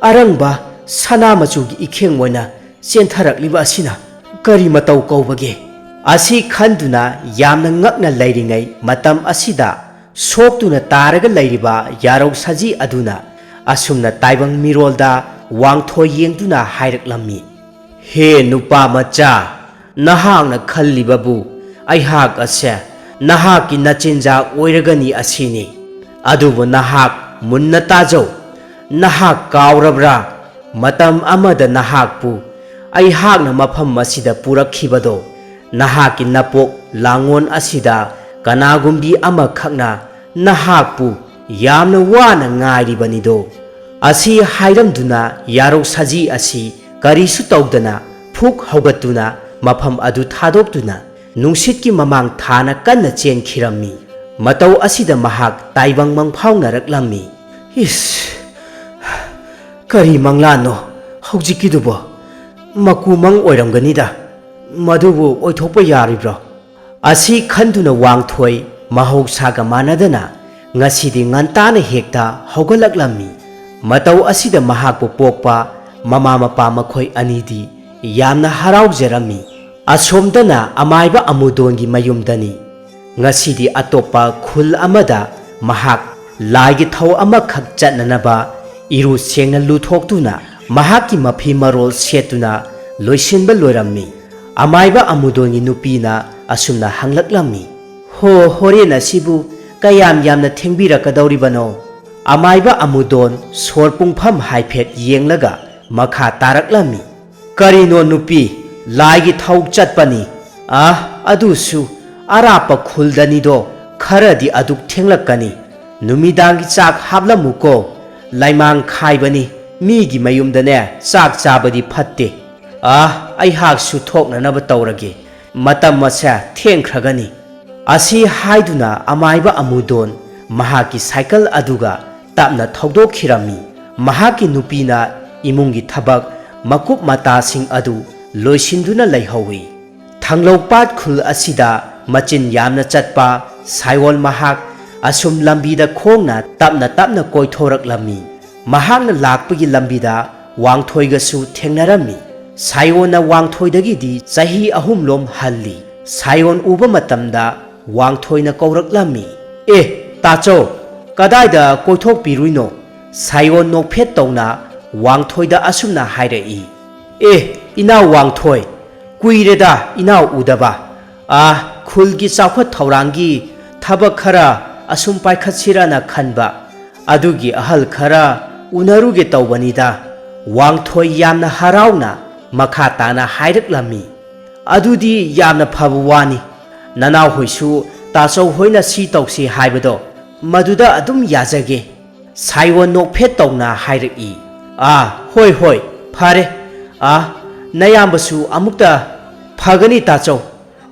ꯑꯔꯪꯕ ꯁꯅꯥ ꯃꯆꯨꯒꯤ ꯏꯈꯦꯡ ꯑꯣꯏꯅ ꯆꯦꯟꯊꯔꯛꯂꯤꯕ ꯑꯁꯤꯅ ꯀꯔꯤ ꯃꯇꯧ ꯀꯧꯕꯒꯦ? ꯑꯁꯤ ꯈꯟꯗꯨꯅ ꯌꯥꯝꯅ ꯉꯛꯅ ꯂꯩꯔꯤꯉꯩ ꯃꯇꯝ ꯑꯁꯤꯗ ꯁꯣꯛꯇꯨꯅ ꯇꯥꯔꯒ ꯂꯩꯔꯤꯕ ꯌꯥꯔꯧ ꯁꯖꯤ ꯑꯗꯨꯅ ꯑꯁꯨꯝꯅ ꯇꯥꯏꯕꯪ ꯃꯤꯔꯣꯜꯗ ꯋꯥꯡꯊꯣꯏ ꯌꯦꯡꯗꯨꯅ ꯍꯥꯏꯔꯛꯂꯝꯃꯤ, "ꯍꯦ ꯅꯨꯄꯥ ꯃꯆꯥ, ꯅꯍꯥꯛꯅ ꯈꯜꯂꯤꯕꯕꯨ ꯑꯩꯍꯥꯛ ꯑꯁꯦ ꯅꯍꯥꯛꯀꯤ ꯅꯆꯤꯟꯖꯥꯛ ꯑꯣꯏꯔꯒꯅꯤ ꯑꯁꯤꯅꯤ꯫ ꯑꯗꯨꯕꯨ ꯅꯍꯥꯛ ꯃꯨꯟꯅ ꯇꯥꯖꯧ꯫ ꯅꯍꯥꯛ ꯀꯥꯎꯔꯕ꯭ꯔꯥ? ꯃꯇꯝ ꯑꯃꯗ ꯅꯍꯥꯛꯄꯨ ꯑꯩꯍꯥꯛꯅ ꯃꯐꯝ ꯑꯁꯤꯗ ꯄꯨꯔꯛꯈꯤꯕꯗꯣ, ꯅꯍꯥꯛꯀꯤ ꯅꯄꯣꯛ ꯂꯥꯡꯉꯣꯟ ꯑꯁꯤꯗ ꯀꯅꯥꯒꯨꯝꯕꯤ ꯑꯃꯈꯛꯅ ꯅꯍꯥꯛꯄꯨ ꯌꯥꯝꯅ ꯋꯥꯅ ꯉꯥꯏꯔꯤꯕꯅꯤꯗꯣ꯫" ꯑꯁꯤ ꯍꯥꯏꯔꯝꯗꯨꯅ ꯌꯥꯔꯧ ꯁꯖꯤ ꯑꯁꯤ ꯀꯔꯤꯁꯨ ꯇꯧꯗꯅ ꯐꯨꯛ ꯍꯧꯒꯠꯇꯨꯅ ꯃꯐꯝ ꯑꯗꯨ ꯊꯥꯗꯣꯛꯇꯨꯅ ꯅꯨꯡꯁꯤꯠꯀꯤ ꯃꯃꯥꯡ ꯊꯥꯅ ꯀꯟꯅ ꯆꯦꯟꯈꯤꯔꯝꯃꯤ꯫ ꯃꯇꯧ ꯑꯁꯤꯗ ꯃꯍꯥꯛ ꯇꯥꯏꯕꯪ ꯃꯪꯐꯥꯎꯅꯔꯛꯂꯝꯃꯤ꯫ ꯏꯁ! ꯀꯔꯤ ꯃꯪꯂꯥꯟꯅꯣ ꯍꯧꯖꯤꯛꯀꯤꯗꯨꯕꯣ? ꯃꯀꯨ ꯃꯪ ꯑꯣꯏꯔꯝꯒꯅꯤꯗ꯫ ꯃꯗꯨꯕꯨ ꯑꯣꯏꯊꯣꯛꯄ ꯌꯥꯔꯤꯕ꯭ꯔꯣ? ꯑꯁꯤ ꯈꯟꯗꯨꯅ ꯋꯥꯡꯊꯣꯏ ꯃꯍꯧꯁꯥꯒ ꯃꯥꯟꯅꯗꯅ ꯉꯁꯤꯗꯤ ꯉꯟꯇꯥꯅ ꯍꯦꯛꯇ ꯍꯧꯒꯠꯂꯛꯂꯝꯃꯤ꯫ ꯃꯇꯧ ꯑꯁꯤꯗ ꯃꯍꯥꯛꯄꯨ ꯄꯣꯛꯄ ꯃꯃꯥ ꯃꯄꯥ ꯃꯈꯣꯏ ꯑꯅꯤꯗꯤ ꯌꯥꯝꯅ ꯍꯔꯥꯎꯖꯔꯝꯃꯤ꯫ ꯑꯁꯣꯝꯗꯅ ꯑꯃꯥꯏꯕ ꯑꯃꯨꯗꯣꯟꯒꯤ ꯃꯌꯨꯝꯗꯅꯤ꯫ ꯉꯁꯤꯗꯤ ꯑꯇꯣꯞꯄ ꯈꯨꯜ ꯑꯃꯗ ꯃꯍꯥꯛ ꯂꯥꯏꯒꯤ ꯊꯧ ꯑꯃꯈꯛ ꯆꯠꯅꯅꯕ ꯏꯔꯨ ꯁꯦꯡꯅ ꯂꯨꯊꯣꯛꯇꯨꯅ ꯃꯍꯥꯛꯀꯤ ꯃꯐꯤ ꯃꯔꯣꯜ ꯁꯦꯠꯇꯨꯅ ꯂꯣꯏꯁꯤꯟꯕ ꯂꯣꯏꯔꯝꯃꯤ꯫ ꯑꯃꯥꯏꯕ ꯑꯃꯨꯗꯣꯟꯒꯤ ꯅꯨꯄꯤꯅ ꯑꯁꯨꯝꯅ ꯍꯪꯂꯛꯂꯝꯃꯤ, "ꯍꯣ, ꯍꯣꯔꯦꯟ ꯑꯁꯤꯕꯨ ꯀꯌꯥꯝ ꯌꯥꯝꯅ ꯊꯦꯡꯕꯤꯔꯛꯀꯗꯧꯔꯤꯕꯅꯣ?" ꯑꯃꯥꯏꯕ ꯑꯃꯨꯗꯣꯟ ꯁꯣꯔ ꯄꯨꯡꯐꯝ ꯍꯥꯏꯐꯦꯠ ꯌꯦꯡꯂꯒ ꯃꯈꯥ ꯇꯥꯔꯛꯂꯝꯃꯤ, "ꯀꯔꯤꯅꯣ ꯅꯨꯄꯤ, ꯂꯥꯏꯒꯤ ꯊꯧ ꯆꯠꯄꯅꯤ꯫ ꯑ, ꯑꯗꯨꯁꯨ ꯑꯔꯥꯞꯄ ꯈꯨꯜꯗꯅꯤꯗꯣ, ꯈꯔꯗꯤ ꯑꯗꯨꯛ ꯊꯦꯡꯂꯛꯀꯅꯤ꯫ ꯅꯨꯃꯤꯗꯥꯡꯒꯤ ꯆꯥꯛ ꯍꯥꯞꯂꯝꯃꯨꯀꯣ, ꯂꯥꯏꯃꯥꯡ ꯈꯥꯏꯕꯅꯤ, ꯃꯤꯒꯤ ꯃꯌꯨꯝꯗꯅꯦ ꯆꯥꯛ ꯆꯥꯕꯗꯤ ꯐꯠꯇꯦ꯫ ꯑ, ꯑꯩꯍꯥꯛꯁꯨ ꯊꯣꯛꯅꯅꯕ ꯇꯧꯔꯒꯦ, ꯃꯇꯝ ꯑꯁꯦ ꯊꯦꯡꯈ꯭ꯔꯒꯅꯤ꯫" ꯑꯁꯤ ꯍꯥꯏꯗꯨꯅ ꯑꯃꯥꯏꯕ ꯑꯃꯨꯗꯣꯟ ꯃꯍꯥꯛꯀꯤ ꯁꯥꯏꯀꯜ ꯑꯗꯨꯒ ꯇꯞꯅ ꯊꯧꯗꯣꯛꯈꯤꯔꯝꯃꯤ꯫ ꯃꯍꯥꯛꯀꯤ ꯅꯨꯄꯤꯅ ꯏꯃꯨꯡꯒꯤ ꯊꯕꯛ ꯃꯀꯨꯞ ꯃꯇꯥꯁꯤꯡ ꯑꯗꯨ ꯂꯣꯏꯁꯤꯟꯗꯨꯅ ꯂꯩꯍꯧꯏ꯫ ꯊꯥꯡꯂꯧꯄꯥꯠ ꯈꯨꯜ ꯑꯁꯤꯗ ꯃꯆꯤꯟ ꯌꯥꯝꯅ ꯆꯠꯄ ꯁꯥꯏꯑꯣꯟ ꯃꯍꯥꯛ ꯑꯁꯨꯝ ꯂꯝꯕꯤꯗ ꯈꯣꯡꯅ ꯇꯞꯅ ꯇꯞꯅ ꯀꯣꯏꯊꯣꯔꯛꯂꯝꯃꯤ꯫ ꯃꯍꯥꯛꯅ ꯂꯥꯛꯄꯒꯤ ꯂꯝꯕꯤꯗ ꯋꯥꯡꯊꯣꯏꯒꯁꯨ ꯊꯦꯡꯅꯔꯝꯃꯤ꯫ ꯁꯥꯏꯑꯣꯟꯅ ꯋꯥꯡꯊꯣꯏꯗꯒꯤꯗꯤ ꯆꯍꯤ ꯑꯍꯨꯝꯂꯣꯝ ꯍꯜꯂꯤ꯫ ꯁꯥꯏꯑꯣꯟ ꯎꯕ ꯃꯇꯝꯗ ꯋꯥꯡꯊꯣꯏꯅ ꯀꯧꯔꯛꯂꯝꯃꯤ, "ꯑꯦ, ꯇꯥꯆꯧ, ꯀꯗꯥꯏꯗ ꯀꯣꯏꯊꯣꯛꯄꯤꯔꯨꯏꯅꯣ?" ꯁꯥꯏꯑꯣꯟ ꯅꯣꯛꯐꯦꯠ ꯇꯧꯅ ꯋꯥꯡꯊꯣꯏꯗ ꯑꯁꯨꯝꯅ ꯍꯥꯏꯔꯛꯏ, "ꯑꯦ, ꯏꯅꯥꯎ ꯋꯥꯡꯊꯣꯏ, ꯀꯨꯏꯔꯦꯗ ꯏꯅꯥꯎ ꯎꯗꯕ꯫ ꯑꯥ, ꯈꯨꯜꯒꯤ ꯆꯥꯎꯈꯠ ꯊꯧꯔꯥꯡꯒꯤ ꯊꯕꯛ ꯈꯔ ꯑꯁꯨꯝ ꯄꯥꯏꯈꯠꯁꯤꯔꯅ ꯈꯟꯕ꯫ ꯑꯗꯨꯒꯤ ꯑꯍꯜ ꯈꯔ ꯎꯅꯔꯨꯒꯦ ꯇꯧꯕꯅꯤꯗ꯫" ꯋꯥꯡꯊꯣꯏ ꯌꯥꯝꯅ ꯍꯔꯥꯎꯅ ꯃꯈꯥ ꯇꯥꯅ ꯍꯥꯏꯔꯛꯂꯝꯃꯤ, "ꯑꯗꯨꯗꯤ ꯌꯥꯝꯅ ꯐꯕ ꯋꯥꯅꯤ꯫ ꯅꯅꯥꯎꯍꯣꯏꯁꯨ ꯇꯥꯆꯧ ꯍꯣꯏꯅ ꯁꯤ ꯇꯧꯁꯤ ꯍꯥꯏꯕꯗꯣ ꯃꯗꯨꯗ ꯑꯗꯨꯝ ꯌꯥꯖꯒꯦ꯫" ꯁꯥꯏꯑꯣꯟ ꯅꯣꯛꯐꯦꯠ ꯇꯧꯅ ꯍꯥꯏꯔꯛꯏ, "ꯑꯥ, ꯍꯣꯏ, ꯍꯣꯏ, ꯐꯔꯦ꯫ ꯑꯥ, ꯅꯌꯥꯝꯕꯁꯨ ꯑꯃꯨꯛꯇ ꯐꯒꯅꯤ ꯇꯥꯆꯧ꯫"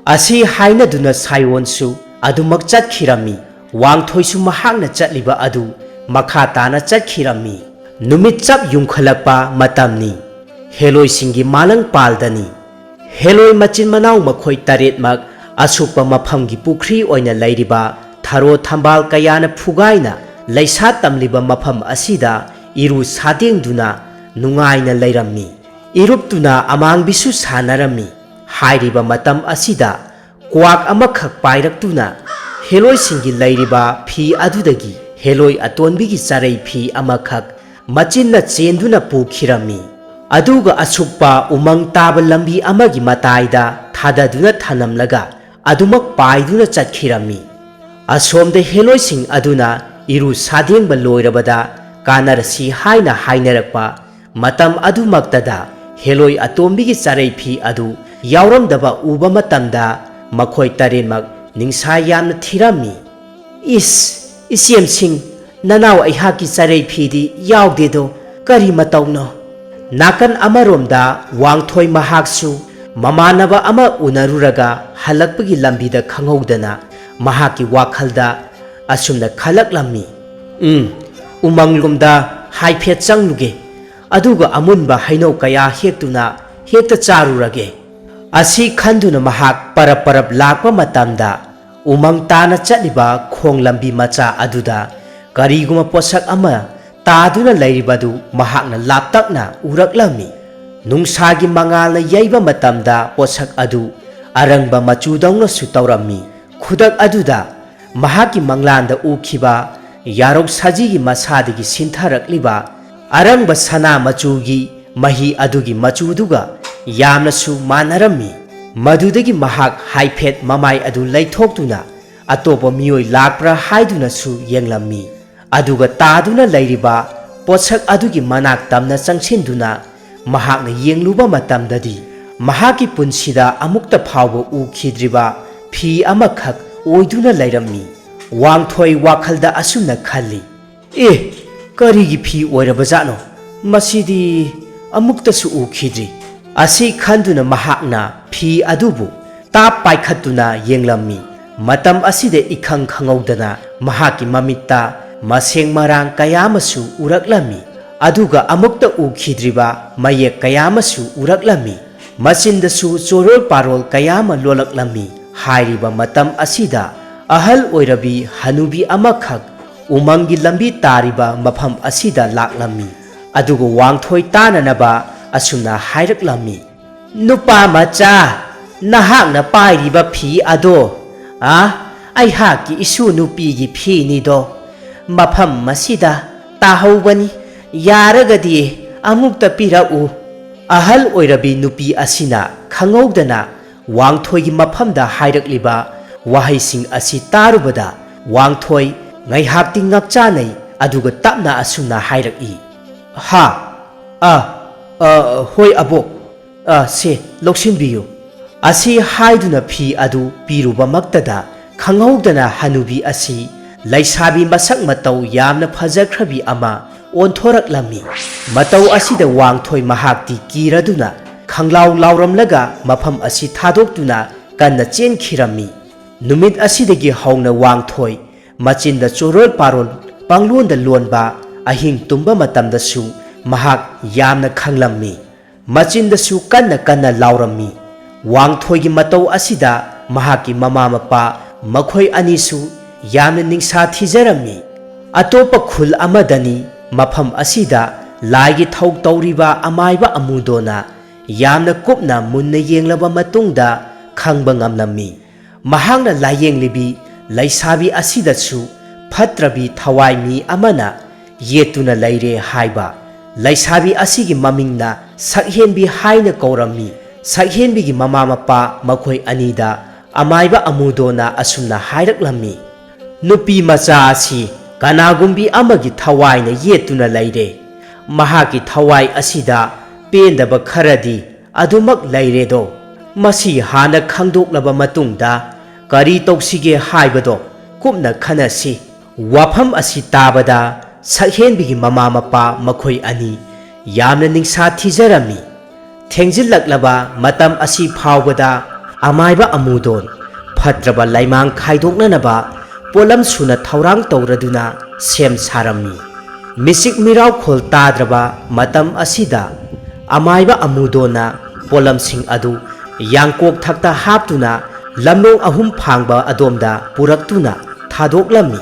ꯑꯁꯤ ꯍꯥꯏꯅꯗꯨꯅ ꯁꯥꯏꯑꯣꯟꯁꯨ ꯑꯗꯨꯃꯛ ꯆꯠꯈꯤꯔꯝꯃꯤ꯫ ꯋꯥꯡꯊꯣꯏꯁꯨ ꯃꯍꯥꯛꯅ ꯆꯠꯂꯤꯕ ꯑꯗꯨ ꯃꯈꯥ ꯇꯥꯅ ꯆꯠꯈꯤꯔꯝꯃꯤ꯫ ꯅꯨꯃꯤꯠ ꯆꯞ ꯌꯨꯡꯈꯠꯂꯛꯄ ꯃꯇꯝꯅꯤ꯫ ꯍꯦꯂꯣꯏꯁꯤꯡꯒꯤ ꯃꯥꯂꯪ ꯄꯥꯜꯗꯅꯤ꯫ ꯍꯦꯂꯣꯏ ꯃꯆꯤꯟ ꯃꯅꯥꯎ ꯃꯈꯣꯏ ꯇꯔꯦꯠꯃꯛ ꯑꯁꯨꯛꯄ ꯃꯐꯝꯒꯤ ꯄꯨꯈ꯭ꯔꯤ ꯑꯣꯏꯅ ꯂꯩꯔꯤꯕ ꯊꯔꯣ ꯊꯝꯕꯥꯜ ꯀꯌꯥꯅ ꯐꯨꯒꯥꯏꯅ ꯂꯩꯁꯥ ꯇꯝꯂꯤꯕ ꯃꯐꯝ ꯑꯁꯤꯗ ꯏꯔꯨ ꯁꯥꯗꯦꯡꯗꯨꯅ ꯅꯨꯡꯉꯥꯏꯅ ꯂꯩꯔꯝꯃꯤ꯫ ꯏꯔꯨꯞꯇꯨꯅ ꯑꯃꯥꯡꯕꯤꯁꯨ ꯁꯥꯟꯅꯔꯝꯃꯤ꯫ ꯍꯥꯏꯔꯤꯕ ꯃꯇꯝ ꯑꯁꯤꯗ ꯀ꯭ꯋꯥꯛ ꯑꯃꯈꯛ ꯄꯥꯏꯔꯛꯇꯨꯅ ꯍꯦꯂꯣꯏꯁꯤꯡꯒꯤ ꯂꯩꯔꯤꯕ ꯐꯤ ꯑꯗꯨꯗꯒꯤ ꯍꯦꯂꯣꯏ ꯑꯇꯣꯟꯕꯤꯒꯤ ꯆꯔꯩ ꯐꯤ ꯑꯃꯈꯛ ꯃꯆꯤꯟꯅ ꯆꯦꯟꯗꯨꯅ ꯄꯨꯈꯤꯔꯝꯃꯤ꯫ ꯑꯗꯨꯒ ꯑꯁꯨꯛꯄ ꯎꯃꯪ ꯇꯥꯕ ꯂꯝꯕꯤ ꯑꯃꯒꯤ ꯃꯇꯥꯏꯗ ꯊꯥꯗꯗꯨꯅ ꯊꯅꯝꯂꯒ ꯑꯗꯨꯃꯛ ꯄꯥꯏꯗꯨꯅ ꯆꯠꯈꯤꯔꯝꯃꯤ꯫ ꯑꯁꯣꯝꯗ ꯍꯦꯂꯣꯏꯁꯤꯡ ꯑꯗꯨꯅ ꯏꯔꯨ ꯁꯥꯗꯦꯡꯕ ꯂꯣꯏꯔꯕꯗ ꯀꯥꯟꯅꯔꯁꯤ ꯍꯥꯏꯅ ꯍꯥꯏꯅꯔꯛꯄ ꯃꯇꯝ ꯑꯗꯨꯃꯛꯇꯗ ꯍꯦꯂꯣꯏ ꯑꯇꯣꯝꯕꯤꯒꯤ ꯆꯔꯩ ꯐꯤ ꯑꯗꯨ ꯌꯥꯎꯔꯝꯗꯕ ꯎꯕ ꯃꯇꯝꯗ ꯃꯈꯣꯏ ꯇꯔꯦꯠꯃꯛ ꯅꯤꯡꯁꯥ ꯌꯥꯝꯅ ꯊꯤꯔꯝꯃꯤ꯫ "ꯏꯁ, ꯏꯆꯦꯝꯁꯤꯡ, ꯅꯅꯥꯎ ꯑꯩꯍꯥꯛꯀꯤ ꯆꯔꯩ ꯐꯤꯗꯤ ꯌꯥꯎꯗꯦꯗꯣ, ꯀꯔꯤ ꯃꯇꯧꯅꯣ?" ꯅꯥꯀꯟ ꯑꯃꯔꯣꯝꯗ ꯋꯥꯡꯊꯣꯏ ꯃꯍꯥꯛꯁꯨ ꯃꯃꯥꯟꯅꯕ ꯑꯃ ꯎꯅꯔꯨꯔꯒ ꯍꯜꯂꯛꯄꯒꯤ ꯂꯝꯕꯤꯗ ꯈꯪꯍꯧꯗꯅ ꯃꯍꯥꯛꯀꯤ ꯋꯥꯈꯜꯗ ꯑꯁꯨꯝꯅ ꯈꯜꯂꯛꯂꯝꯃꯤ, "ꯎꯝ, ꯎꯃꯪꯂꯣꯝꯗ ꯍꯥꯏꯐꯦꯠ ꯆꯪꯂꯨꯒꯦ, ꯑꯗꯨꯒ ꯑꯃꯨꯟꯕ ꯍꯩꯅꯧ ꯀꯌꯥ ꯍꯦꯛꯇꯨꯅ ꯍꯦꯛꯇ ꯆꯥꯔꯨꯔꯒꯦ"꯫ ꯑꯁꯤ ꯈꯟꯗꯨꯅ ꯃꯍꯥꯛ ꯄꯔꯞ ꯄꯔꯞ ꯂꯥꯛꯄ ꯃꯇꯝꯗ ꯎꯃꯪ ꯇꯥꯅ ꯆꯠꯂꯤꯕ ꯈꯣꯡ ꯂꯝꯕꯤ ꯃꯆꯥ ꯑꯗꯨꯗ ꯀꯔꯤꯒꯨꯝꯕ ꯄꯣꯠꯁꯛ ꯑꯃ ꯇꯥꯗꯨꯅ ꯂꯩꯔꯤꯕꯗꯨ ꯃꯍꯥꯛꯅ ꯂꯥꯞꯇꯛꯅ ꯎꯔꯛꯂꯝꯃꯤ꯫ ꯅꯨꯡꯁꯥꯒꯤ ꯃꯉꯥꯜꯅ ꯌꯩꯕ ꯃꯇꯝꯗ ꯄꯣꯠꯁꯛ ꯑꯗꯨ ꯑꯔꯪꯕ ꯃꯆꯨꯗꯧꯅꯁꯨ ꯇꯧꯔꯝꯃꯤ꯫ ꯈꯨꯗꯛ ꯑꯗꯨꯗ ꯃꯍꯥꯛꯀꯤ ꯃꯪꯂꯥꯟꯗ ꯎꯈꯤꯕ ꯌꯥꯔꯧ ꯁꯖꯤꯒꯤ ꯃꯁꯥꯗꯒꯤ ꯁꯤꯟꯊꯔꯛꯂꯤꯕ ꯑꯔꯪꯕ ꯁꯅꯥ ꯃꯆꯨꯒꯤ ꯃꯍꯤ ꯑꯗꯨꯒꯤ ꯃꯆꯨꯗꯨꯒ ꯌꯥꯝꯅꯁꯨ ꯃꯥꯟꯅꯔꯝꯃꯤ꯫ ꯃꯗꯨꯗꯒꯤ ꯃꯍꯥꯛ ꯍꯥꯏꯐꯦꯠ ꯃꯃꯥꯏ ꯑꯗꯨ ꯂꯩꯊꯣꯛꯇꯨꯅ ꯑꯇꯣꯞꯄ ꯃꯤꯑꯣꯏ ꯂꯥꯛꯄ꯭ꯔꯥ ꯍꯥꯏꯗꯨꯅꯁꯨ ꯌꯦꯡꯂꯝꯃꯤ꯫ ꯑꯗꯨꯒ ꯇꯥꯗꯨꯅ ꯂꯩꯔꯤꯕ ꯄꯣꯠꯁꯛ ꯑꯗꯨꯒꯤ ꯃꯅꯥꯛ ꯇꯝꯅ ꯆꯪꯁꯤꯟꯗꯨꯅ ꯃꯍꯥꯛꯅ ꯌꯦꯡꯂꯨꯕ ꯃꯇꯝꯗꯗꯤ ꯃꯍꯥꯛꯀꯤ ꯄꯨꯟꯁꯤꯗ ꯑꯃꯨꯛꯇ ꯐꯥꯎꯕ ꯎꯈꯤꯗ꯭ꯔꯤꯕ ꯐꯤ ꯑꯃꯈꯛ ꯑꯣꯏꯗꯨꯅ ꯂꯩꯔꯝꯃꯤ꯫ ꯋꯥꯡꯊꯣꯏ ꯋꯥꯈꯜꯗ ꯑꯁꯨꯝꯅ ꯈꯜꯂꯤ, "ꯑꯦ, ꯀꯔꯤꯒꯤ ꯐꯤ ꯑꯣꯏꯔꯕꯖꯥꯠꯅꯣ? ꯃꯁꯤꯗꯤ ꯑꯃꯨꯛꯇꯁꯨ ꯎꯈꯤꯗ꯭ꯔꯤ"꯫ ꯑꯁꯤ ꯈꯟꯗꯨꯅ ꯃꯍꯥꯛꯅ ꯐꯤ ꯑꯗꯨꯕꯨ ꯇꯥꯞ ꯄꯥꯏꯈꯠꯇꯨꯅ ꯌꯦꯡꯂꯝꯃꯤ꯫ ꯃꯇꯝ ꯑꯁꯤꯗ ꯏꯈꯪ ꯈꯪꯍꯧꯗꯅ ꯃꯍꯥꯛꯀꯤ ꯃꯃꯤꯠꯇ ꯃꯁꯦꯡ ꯃꯔꯥꯡ ꯀꯌꯥ ꯑꯃꯁꯨ ꯎꯔꯛꯂꯝꯃꯤ꯫ ꯑꯗꯨꯒ ꯑꯃꯨꯛꯇ ꯎꯈꯤꯗ꯭ꯔꯤꯕ ꯃꯌꯦꯛ ꯀꯌꯥ ꯑꯃꯁꯨ ꯎꯔꯛꯂꯝꯃꯤ꯫ ꯃꯆꯤꯟꯗꯁꯨ ꯆꯣꯔꯣꯜ ꯄꯥꯔꯣꯜ ꯀꯌꯥ ꯑꯃ ꯂꯣꯜꯂꯛꯂꯝꯃꯤ꯫ ꯍꯥꯏꯔꯤꯕ ꯃꯇꯝ ꯑꯁꯤꯗ ꯑꯍꯜ ꯑꯣꯏꯔꯕꯤ ꯍꯅꯨꯕꯤ ꯑꯃꯈꯛ ꯎꯃꯪꯒꯤ ꯂꯝꯕꯤ ꯇꯥꯔꯤꯕ ꯃꯐꯝ ꯑꯁꯤꯗ ꯂꯥꯛꯂꯝꯃꯤ꯫ ꯑꯗꯨꯒ ꯋꯥꯡꯊꯣꯏ ꯇꯥꯅꯅꯕ ꯑꯁꯨꯝꯅ ꯍꯥꯏꯔꯛꯂꯝꯃꯤ, "ꯅꯨꯄꯥ ꯃꯆꯥ, "ꯅꯍꯥꯛꯅ ꯄꯥꯏꯔꯤꯕ ꯐꯤ ꯑꯗꯣ, ꯑ, ꯑꯩꯍꯥꯛꯀꯤ ꯏꯁꯨ ꯅꯨꯄꯤꯒꯤ ꯐꯤꯅꯤꯗꯣ꯫ ꯃꯐꯝ ꯑꯁꯤꯗ ꯇꯥꯍꯧꯕꯅꯤ꯫ ꯌꯥꯔꯒꯗꯤ ꯑꯃꯨꯛꯇ ꯄꯤꯔꯛꯎ꯫" ꯑꯍꯜ ꯑꯣꯏꯔꯕꯤ ꯅꯨꯄꯤ ꯑꯁꯤꯅ ꯈꯪꯍꯧꯗꯅ ꯋꯥꯡꯊꯣꯏꯒꯤ ꯃꯐꯝꯗ ꯍꯥꯏꯔꯛꯂꯤꯕ ꯋꯥꯍꯩꯁꯤꯡ ꯑꯁꯤ ꯇꯥꯔꯨꯕꯗ, ꯋꯥꯡꯊꯣꯏ ꯉꯥꯏꯍꯥꯛꯇꯤ ꯉꯛꯆꯥꯅꯩ, ꯑꯗꯨꯒ ꯇꯞꯅ ꯑꯁꯨꯝꯅ ꯍꯥꯏꯔꯛꯏ, "ꯍꯥ? ꯑ, ꯑ, ꯍꯣꯏ ꯑꯕꯣꯛ꯫ ꯑ, ꯁꯦ, ꯂꯧꯁꯤꯟꯕꯤꯌꯨ꯫" ꯑꯁꯤ ꯍꯥꯏꯗꯨꯅ ꯐꯤ ꯑꯗꯨ ꯄꯤꯔꯨꯕꯃꯛꯇꯗ, ꯈꯪꯍꯧꯗꯅ ꯍꯅꯨꯕꯤ ꯑꯁꯤ ꯂꯩꯁꯥꯕꯤ ꯃꯁꯛ ꯃꯇꯧ ꯌꯥꯝꯅ ꯐꯖꯈ꯭ꯔꯕꯤ ꯑꯃ ꯑꯣꯟꯊꯣꯔꯛꯂꯝꯃꯤ꯫ ꯃꯇꯧ ꯑꯁꯤꯗ ꯋꯥꯡꯊꯣꯏ ꯃꯍꯥꯛꯇꯤ ꯀꯤꯔꯗꯨꯅ ꯈꯪꯂꯥꯎ ꯂꯥꯎꯔꯝꯂꯒ ꯃꯐꯝ ꯑꯁꯤ ꯊꯥꯗꯣꯛꯇꯨꯅ ꯀꯟꯅ ꯆꯦꯟꯈꯤꯔꯝꯃꯤ꯫ ꯅꯨꯃꯤꯠ ꯑꯁꯤꯗꯒꯤ ꯍꯧꯅ ꯋꯥꯡꯊꯣꯏ ꯃꯆꯤꯟꯗ ꯆꯣꯔꯣꯜ ꯄꯥꯔꯣꯜ ꯄꯪꯂꯣꯟꯗ ꯂꯣꯟꯕ, ꯑꯍꯤꯡ ꯇꯨꯝꯕ ꯃꯇꯝꯗꯁꯨ ꯃꯍꯥꯛ ꯌꯥꯝꯅ ꯈꯪꯂꯝꯃꯤ꯫ ꯃꯆꯤꯟꯗꯁꯨ ꯀꯟꯅ ꯀꯟꯅ ꯂꯥꯎꯔꯝꯃꯤ꯫ ꯋꯥꯡꯊꯣꯏꯒꯤ ꯃꯇꯧ ꯑꯁꯤꯗ ꯃꯍꯥꯛꯀꯤ ꯃꯃꯥ ꯃꯄꯥ ꯃꯈꯣꯏ ꯑꯅꯤꯁꯨ ꯌꯥꯝꯅ ꯅꯤꯡꯁꯥ ꯊꯤꯖꯔꯝꯃꯤ꯫ ꯑꯇꯣꯞꯄ ꯈꯨꯜ ꯑꯃꯗꯅꯤ ꯃꯐꯝ ꯑꯁꯤꯗ ꯂꯥꯏꯒꯤ ꯊꯧ ꯇꯧꯔꯤꯕ ꯑꯃꯥꯏꯕ ꯑꯃꯨꯗꯣꯅ ꯌꯥꯝꯅ ꯀꯨꯞꯅ ꯃꯨꯟꯅ ꯌꯦꯡꯂꯕ ꯃꯇꯨꯡꯗ ꯈꯪꯕ ꯉꯝꯂꯝꯃꯤ꯫ ꯃꯍꯥꯛꯅ ꯂꯥꯌꯦꯡꯂꯤꯕꯤ ꯂꯩꯁꯥꯕꯤ ꯑꯁꯤꯗꯁꯨ ꯐꯠꯇ꯭ꯔꯕꯤ ꯊꯋꯥꯏ ꯃꯤ ꯑꯃꯅ ꯌꯦꯠꯇꯨꯅ ꯂꯩꯔꯦ ꯍꯥꯏꯕ꯫ ꯂꯩꯁꯥꯕꯤ ꯑꯁꯤꯒꯤ ꯃꯃꯤꯡꯅ ꯁꯛꯍꯦꯟꯕꯤ ꯍꯥꯏꯅ ꯀꯧꯔꯝꯃꯤ꯫ ꯁꯛꯍꯦꯟꯕꯤꯒꯤ ꯃꯃꯥ ꯃꯄꯥ ꯃꯈꯣꯏ ꯑꯅꯤꯗ ꯑꯃꯥꯏꯕ ꯑꯃꯨꯗꯣꯅ ꯑꯁꯨꯝꯅ ꯍꯥꯏꯔꯛꯂꯝꯃꯤ, "ꯅꯨꯄꯤ ꯃꯆꯥ ꯑꯁꯤ ꯀꯅꯥꯒꯨꯝꯕꯤ ꯑꯃꯒꯤ ꯊꯋꯥꯏꯅ ꯌꯦꯠꯇꯨꯅ ꯂꯩꯔꯦ꯫ ꯃꯍꯥꯛꯀꯤ ꯊꯋꯥꯏ ꯑꯁꯤꯗ ꯄꯦꯟꯗꯕ ꯈꯔꯗꯤ ꯑꯗꯨꯃꯛ ꯂꯩꯔꯦꯗꯣ꯫ ꯃꯁꯤ ꯍꯥꯟꯅ ꯈꯪꯗꯣꯛꯂꯕ ꯃꯇꯨꯡꯗ ꯀꯔꯤ ꯇꯧꯁꯤꯒꯦ ꯍꯥꯏꯕꯗꯣ ꯀꯨꯞꯅ ꯈꯟꯅꯁꯤ꯫" ꯋꯥꯐꯝ ꯑꯁꯤ ꯇꯥꯕꯗ ꯁꯛꯍꯦꯟꯕꯤꯒꯤ ꯃꯃꯥ ꯃꯄꯥ ꯃꯈꯣꯏ ꯑꯅꯤ ꯌꯥꯝꯅ ꯅꯤꯡꯁꯥ ꯊꯤꯖꯔꯝꯃꯤ꯫ ꯊꯦꯡꯖꯤꯜꯂꯛꯂꯕ ꯃꯇꯝ ꯑꯁꯤ ꯐꯥꯎꯕꯗ ꯑꯃꯥꯏꯕ ꯑꯃꯨꯗꯣꯟ ꯐꯠꯇ꯭ꯔꯕ ꯂꯩꯃꯥꯡ ꯈꯥꯏꯗꯣꯛꯅꯅꯕ ꯄꯣꯠꯂꯝ ꯁꯨꯅ ꯊꯧꯔꯥꯡ ꯇꯧꯔꯗꯨꯅ ꯁꯦꯝ ꯁꯥꯔꯝꯃꯤ꯫ ꯃꯤꯆꯤꯛ ꯃꯤꯔꯥꯎꯈꯣꯜ ꯇꯥꯗ꯭ꯔꯕ ꯃꯇꯝ ꯑꯁꯤꯗ ꯑꯃꯥꯏꯕ ꯑꯃꯨꯗꯣꯟꯅ ꯄꯣꯠꯂꯝꯁꯤꯡ ꯑꯗꯨ ꯌꯥꯡꯀꯣꯛ ꯊꯛꯇ ꯍꯥꯞꯇꯨꯅ ꯂꯝꯂꯣꯡ ꯑꯍꯨꯝ ꯐꯥꯡꯕ ꯑꯗꯣꯝꯗ ꯄꯨꯔꯛꯇꯨꯅ ꯊꯥꯗꯣꯛꯂꯝꯃꯤ꯫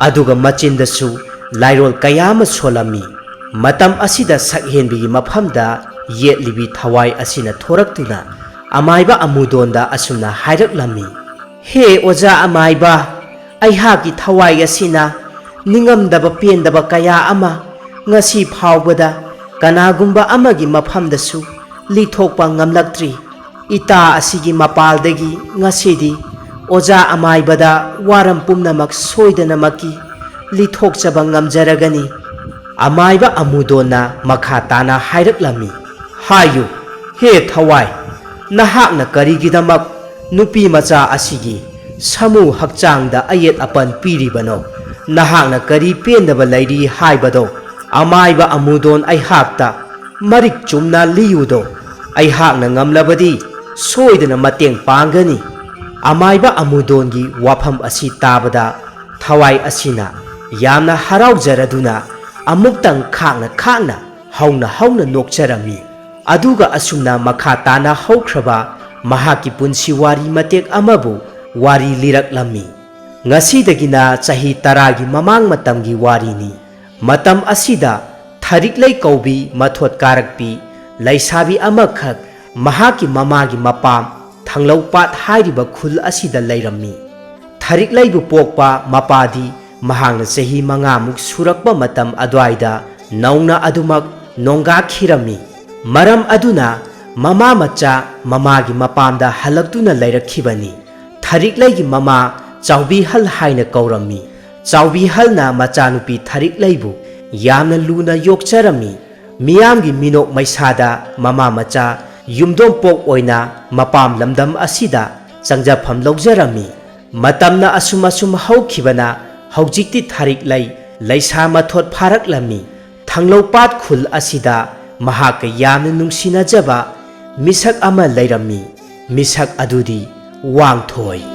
ꯑꯗꯨꯒ ꯃꯆꯤꯟꯗꯁꯨ ꯂꯥꯏꯔꯣꯜ ꯀꯌꯥ ꯑꯃ ꯁꯣꯜꯂꯝꯃꯤ꯫ ꯃꯇꯝ ꯑꯁꯤꯗ ꯁꯛꯍꯦꯟꯕꯤꯒꯤ ꯃꯐꯝꯗ ꯌꯦꯠꯂꯤꯕꯤ ꯊꯋꯥꯏ ꯑꯁꯤꯅ ꯊꯣꯔꯛꯇꯨꯅ ꯑꯃꯥꯏꯕ ꯑꯃꯨꯗꯣꯟꯗ ꯑꯁꯨꯝꯅ ꯍꯥꯏꯔꯛꯂꯝꯃꯤ, "ꯍꯦ ꯑꯣꯖꯥ ꯑꯃꯥꯏꯕ, ꯑꯩꯍꯥꯛꯀꯤ ꯊꯋꯥꯏ ꯑꯁꯤꯅ ꯅꯤꯡꯉꯝꯗꯕ ꯄꯦꯟꯗꯕ ꯀꯌꯥ ꯑꯃ ꯉꯁꯤ ꯐꯥꯎꯕꯗ ꯀꯅꯥꯒꯨꯝꯕ ꯑꯃꯒꯤ ꯃꯐꯝꯗꯁꯨ ꯂꯤꯊꯣꯛꯄ ꯉꯝꯂꯛꯇ꯭ꯔꯤ꯫ ꯏꯇꯥ ꯑꯁꯤꯒꯤ ꯃꯄꯥꯜꯗꯒꯤ ꯉꯁꯤꯗꯤ ꯑꯣꯖꯥ ꯑꯃꯥꯏꯕꯗ ꯋꯥꯔꯝ ꯄꯨꯝꯅꯃꯛ ꯁꯣꯏꯗꯅꯃꯛꯀꯤ ꯂꯤꯊꯣꯛꯆꯕ ꯉꯝꯖꯔꯒꯅꯤ꯫" ꯑꯃꯥꯏꯕ ꯑꯃꯨꯗꯣꯟꯅ ꯃꯈꯥ ꯇꯥꯅ ꯍꯥꯏꯔꯛꯂꯝꯃꯤ, "ꯍꯥꯏꯌꯨ, ꯍꯦ ꯊꯋꯥꯏ, ꯅꯍꯥꯛꯅ ꯀꯔꯤꯒꯤꯗꯃꯛ ꯅꯨꯄꯤ ꯃꯆꯥ ꯑꯁꯤꯒꯤ ꯁꯥꯃꯨ ꯍꯛꯆꯥꯡꯗ ꯑꯌꯦꯠ ꯑꯄꯟ ꯄꯤꯔꯤꯕꯅꯣ? ꯅꯍꯥꯛꯅ ꯀꯔꯤ ꯄꯦꯟꯗꯕ ꯂꯩꯔꯤ ꯍꯥꯏꯕꯗꯣ ꯑꯃꯥꯏꯕ ꯑꯃꯨꯗꯣꯟ ꯑꯩꯍꯥꯛꯇ ꯃꯔꯤꯛ ꯆꯨꯝꯅ ꯂꯤꯌꯨꯗꯣ꯫ ꯑꯩꯍꯥꯛꯅ ꯉꯝꯂꯕꯗꯤ ꯁꯣꯏꯗꯅ ꯃꯇꯦꯡ ꯄꯥꯡꯒꯅꯤ꯫" ꯑꯃꯥꯏꯕ ꯑꯃꯨꯗꯣꯟꯒꯤ ꯋꯥꯐꯝ ꯑꯁꯤ ꯇꯥꯕꯗ ꯊꯋꯥꯏ ꯑꯁꯤꯅ ꯌꯥꯝꯅ ꯍꯔꯥꯎꯖꯔꯗꯨꯅ ꯑꯃꯨꯛꯇꯪ ꯈꯥꯡꯅ ꯈꯥꯡꯅ ꯍꯧꯅ ꯍꯧꯅ ꯅꯣꯛꯆꯔꯝꯃꯤ꯫ ꯑꯗꯨꯒ ꯑꯁꯨꯝꯅ ꯃꯈꯥ ꯇꯥꯅ ꯍꯧꯈ꯭ꯔꯕ ꯃꯍꯥꯛꯀꯤ ꯄꯨꯟꯁꯤ ꯋꯥꯔꯤ ꯃꯇꯦꯛ ꯑꯃꯕꯨ ꯋꯥꯔꯤ ꯂꯤꯔꯛꯂꯝꯃꯤ꯫ ꯉꯁꯤꯗꯒꯤꯅ ꯆꯍꯤ ꯇꯔꯥꯒꯤ ꯃꯃꯥꯡ ꯃꯇꯝꯒꯤ ꯋꯥꯔꯤꯅꯤ꯫ ꯃꯇꯝ ꯑꯁꯤꯗ ꯊꯔꯤꯛꯂꯩ ꯀꯧꯕꯤ ꯃꯊꯣꯠ ꯀꯥꯔꯛꯄꯤ ꯂꯩꯁꯥꯕꯤ ꯑꯃꯈꯛ ꯃꯍꯥꯛꯀꯤ ꯃꯃꯥꯒꯤ ꯃꯄꯥꯝ ꯊꯥꯡꯂꯧꯄꯥꯠ ꯍꯥꯏꯔꯤꯕ ꯈꯨꯜ ꯑꯁꯤꯗ ꯂꯩꯔꯝꯃꯤ꯫ ꯊꯔꯤꯛꯂꯩꯕꯨ ꯄꯣꯛꯄ ꯃꯄꯥꯗꯤ ꯃꯍꯥꯛꯅ ꯆꯍꯤ ꯃꯉꯥꯃꯨꯛ ꯁꯨꯔꯛꯄ ꯃꯇꯝ ꯑꯗꯨꯋꯥꯏꯗ ꯅꯧꯅ ꯑꯗꯨꯃꯛ ꯅꯣꯡꯒꯥꯈꯤꯔꯝꯃꯤ꯫ ꯃꯔꯝ ꯑꯗꯨꯅ ꯃꯃꯥ ꯃꯆꯥ ꯃꯃꯥꯒꯤ ꯃꯄꯥꯝꯗ ꯍꯜꯂꯛꯇꯨꯅ ꯂꯩꯔꯛꯈꯤꯕꯅꯤ꯫ ꯊꯔꯤꯛꯂꯩꯒꯤ ꯃꯃꯥ ꯆꯥꯎꯕꯤꯍꯜ ꯍꯥꯏꯅ ꯀꯧꯔꯝꯃꯤ꯫ ꯆꯥꯎꯕꯤꯍꯜꯅ ꯃꯆꯥꯅꯨꯄꯤ ꯊꯔꯤꯛꯂꯩꯕꯨ ꯌꯥꯝꯅ ꯂꯨꯅ ꯌꯣꯛꯆꯔꯝꯃꯤ꯫ ꯃꯤꯌꯥꯝꯒꯤ ꯃꯤꯅꯣꯛ ꯃꯩꯁꯥꯗ ꯃꯃꯥ ꯃꯆꯥ ꯌꯨꯝꯗꯣꯝꯄꯣꯛ ꯑꯣꯏꯅ ꯃꯄꯥꯝ ꯂꯝꯗꯝ ꯑꯁꯤꯗ ꯆꯪꯖꯐꯝ ꯂꯧꯖꯔꯝꯃꯤ꯫ ꯃꯇꯝꯅ ꯑꯁꯨꯝ ꯑꯁꯨꯝ ꯍꯧꯈꯤꯕꯅ ꯍꯧꯖꯤꯛꯇꯤ ꯊꯔꯤꯛꯂꯩ ꯂꯩꯁꯥ ꯃꯊꯣꯠ ꯐꯥꯔꯛꯂꯝꯃꯤ꯫ ꯊꯥꯡꯂꯧꯄꯥꯠ ꯈꯨꯜ ꯑꯁꯤꯗ ꯃꯍꯥꯛꯀ ꯌꯥꯝꯅ ꯅꯨꯡꯁꯤꯅꯖꯕ ꯃꯤꯁꯛ ꯑꯃ ꯂꯩꯔꯝꯃꯤ꯫ ꯃꯤꯁꯛ ꯑꯗꯨꯗꯤ ꯋꯥꯡꯊꯣꯏ꯫